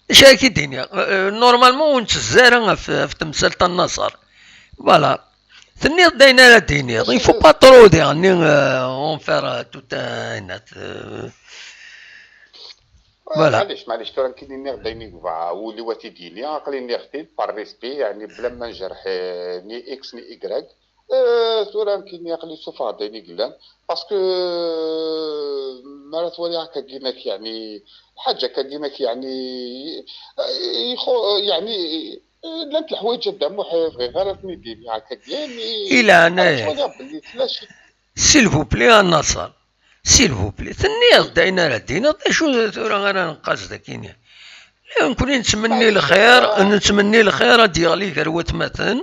acu ara k-id-iniɣ? Eh, normalement ur nettezzi ara ɣef, ɣef temsalt a Nasser. Voilà. Tenniḍ-d ayen ara d-tiniḍ. Il faut pas trop, diɣenni, eh, en faire, eh, tout un, eh, voilà. Maɛlic, maɛlic, tura nekk nniɣ-d ayen i yebɣa wul-iw ad t-id-yini, aql-i nniɣ-t-id par respect, yeɛni bla ma njerreḥ, eh, ni X ni Y. Eh, tura nekkini aql-i ssufɣeɣ-d ayen i yellan, parce que, eh, mi ara twali akka ginak, yeɛni, lḥaǧa akka ginak, yeɛni, eh, ixu-, yeɛni, eh, llant leḥwayeǧ a Dda Muḥ, eh, bɣiɣ ara ten-id-iniɣ akka, yeɛni, i leɛnaya-k, ara twaliɣ belli tella ci- S'il vous plaît, a Nasser. S'il vous plaît, tenniḍ-d ayen ara d-tiniḍ, d acu tura ara neqqaz d akini? Nekkni nettmenni lxir, nettmenni lxir ad d-yeɣli gar watmaten,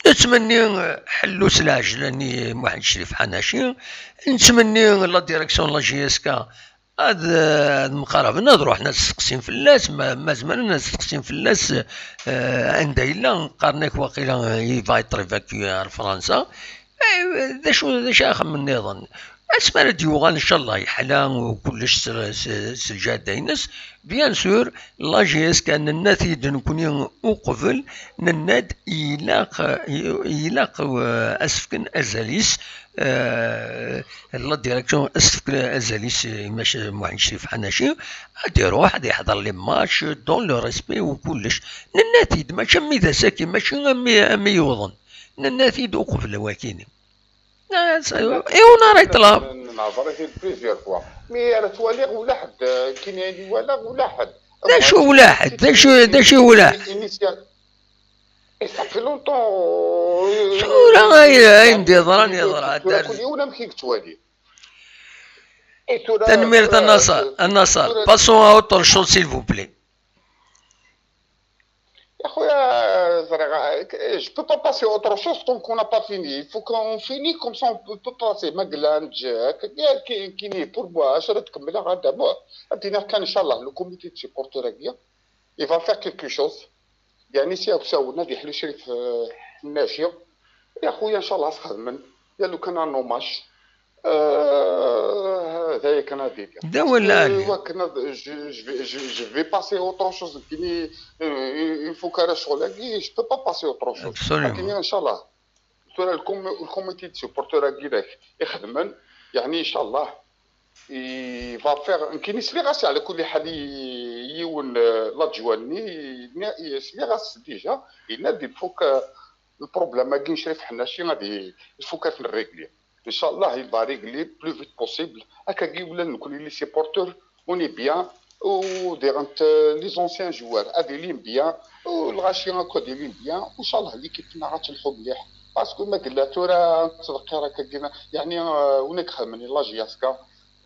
nettmenni, eh, ḥellu s lɛejla-nni Muḥend Crif Ḥanaci, nettmenni la direction n la J S K ad, eh, ad mqaraben, ad ruḥen ad steqsin fell-as, ma, ma zemren ad steqsin fell-as, eh, anda yella, qqaren-ak waqila, eh, il va être évacué ar Fransa. Eh, d acu, d acu axxam nniḍen? Asmi ara d-yuɣal, ncallah, yeḥla kullec s, s, s lǧehda-ines. Bien sûr, la J S K nenna-t-id nekkni uqbel, nenna-d ilaq, ilaq, eh, ad s-fken azal-is, eh, la direction ad s-tefk azal-is i Mac Muḥend Crif Ḥanaci, ad iruḥ ad yeḥḍer les matchs dans le respect u kullec. Nenna-t-id, mačči am idas-agi, mačči am, am i yuḍen. Nenna-t-id uqbel wakini. Ah, ça, et on arrête là. Nehḍer-it-id plusieurs fois. Mi ara twaliɣ ula ḥedd, eh, kini ayen i walaɣ ula ḥedd. D acu ula ḥedd? D acu, d acu ula ḥedd? Initial. Et ça fait longtemps, euh, Tura ay, ayen d-yeḍran yeḍra. Tura kul yiwen amek i yettwali. Et tura, tanemmirt a Nasser, a Nasser. Passons à autre chose, s'il vous plaît. يا خويا، زريغة، je peux pas passer autre chose tant qu'on n'a pas fini. Il faut qu'on finit, comme ça on peut, peut passer. ما قلنا نجي هكا، كي، كي ني، pour moi, اش راه تكمل غدا، bon. عندنا كان ان شاء الله le comité de supporters هكا، il va faire quelque chose. يعني سي أبو ساون هذه يحلو شريف، آه، الناشية. يا خويا ان شاء الله خدمن. يا لو كان نوماش. آه، هذايا كان هذيك. دا ولا علي؟ وكنا، je, je, vais- je, je vais passer autre chose. كيني، آه، il faut كان شغل هاكي، je peux pas passer autre chose. Absolument. لكن ان شاء الله. ثورة الكوم-، الكوميتي دو سوبورتور هاكي داك يخدمن. يعني ان شاء الله. Il va faire, كيني سلي غاس على كل حال ي-، يون، آه، لادجوان ني، ني، سلي غاس ديجا. ينا دي فوك، آه، البروبليم هاكي نشري في حناشي غادي il faut كان نريغلي. ان شاء الله il va régler plus vite possible. هكا كي ولا نكون les supporters، on est bien. وديغنت les anciens joueurs هادي لين bien، والغاشي هاكا دي لين bien. وان شاء الله ليكيب تاعنا غتلحق مليح. باسكو ما قلنا ثورة تذكر هكا كينا، يعني، آه، ونك خمني لا جي اس كا،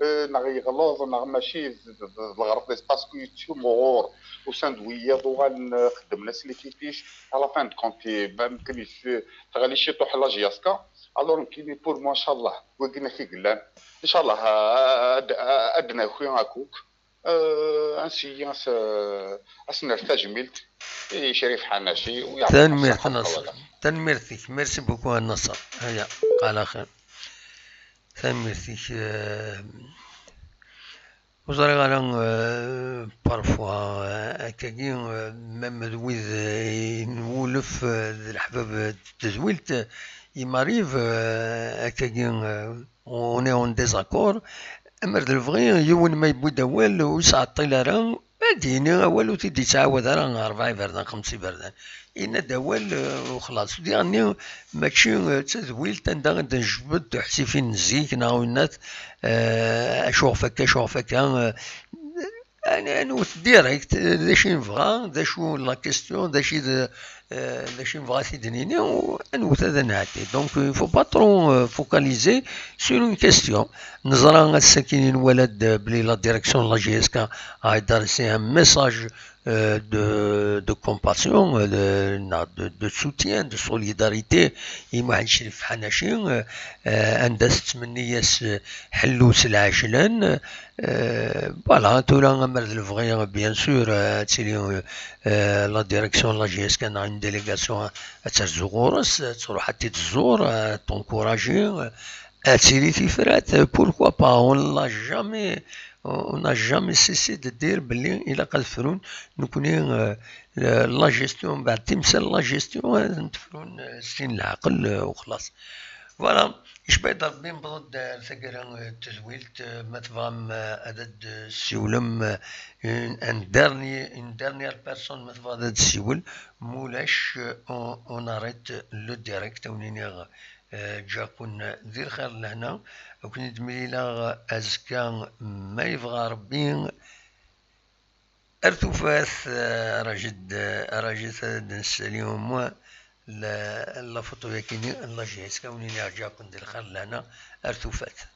آه، نغ يغلظ، نغ ماشي ز-، ز-، ز-، الغرض، باسكو يتشو مغور وساندوية، وغان خدمنا سليكيتيش. على فان دو كونت، ما يمكنش تغلي شي طوح لا جي اس كا. الور نكيني بور موا ان شاء الله وقلنا كي قلان ان شاء الله، آه، آه، آه، ادنا خويا هاكوك. آه، انسي اس، اس نرتاج ميلت. إيه، شريف حناشي ويعطيك الصحة. Tanemmirt a Nasser. Tanemmirt-ik. Merci beaucoup a Nasser. هيا، على خير. Tanemmirt-ik. آه، ur ẓriɣ ara, euh, parfois, euh, akkagi, euh, même d wid, euh, n wulef, euh, d leḥbab, euh, n tedwilt, euh, il m'arrive, euh, akkagi, euh, on est en désaccord. Amer d lebɣi, yiwen ma yewwi-d awal, ur yesɛeṭṭil ara, Ad d-yini awal ur t-id-yettɛawad ara ɣer ṛebɛa iberdan, xemsa iberdan. Yenna-d awal, eh, u xlaṣ. Diɣenni mačči, eh, d tadwilt anda i d-nejbed tuḥsifin n zik neɣ winnat, eh, acu ɣef akka, acu ɣef akka, eh, Ad nwet direct, eh, d acu i nebɣa, d acu la question, d acu i d, eh, d acu i nebɣa ad t-id-nini, u ad nwet ad nɛeddi. Donc, il faut pas trop, euh, focaliser sur une question. Neẓra ass-agi i nwala-d, eh, belli la direction de la J S K a adressé un message, euh, de, de compassion, euh, de, de, de soutien, de solidarité i Muḥend Crif Ḥanaci, euh, euh, anda tettmenni-yas, euh, ḥellu s lɛejlan, Euh, voilà, tura amer d lebɣi, bien sûr, euh, ad tili, euh, la direction de la J S K neɣ une délégation ad terzu ɣur-s, ad truḥ ad t-id-tẓur, ad t-encourager, euh, ad tili tifrat, euh, pourquoi pas, on l'a jamais, on n'a jamais cessé de dire belli ilaq ad frun nekni, euh, la gestion, mbeɛd timsal la gestion, ad tefrun, euh, s tin leɛqel, euh, u xlaṣ. Voilà, icba-d Rebbi, newweḍ-d ar taggara, eh, n tedwilt, eh, ma tebɣam, eh, ad d-tessiwlem, eh, une, un dernier, une dernière personne, ma tebɣa ad d-tessiwel, ma ulac, eh, on, on arrête le direct, ad wen-iniɣ, eh, ǧǧiɣ-ken di lxir d lehna, ad ken-id-mlileɣ azekka, ma yebɣa Rebbi. Ar tufat, eh, rajit, eh, rajit ad d-nessali au moins la, la photo-yagi-nni n la J S K, ad wen-iniɣ ǧǧiɣ-ken di lxir d lehna, ar tufat.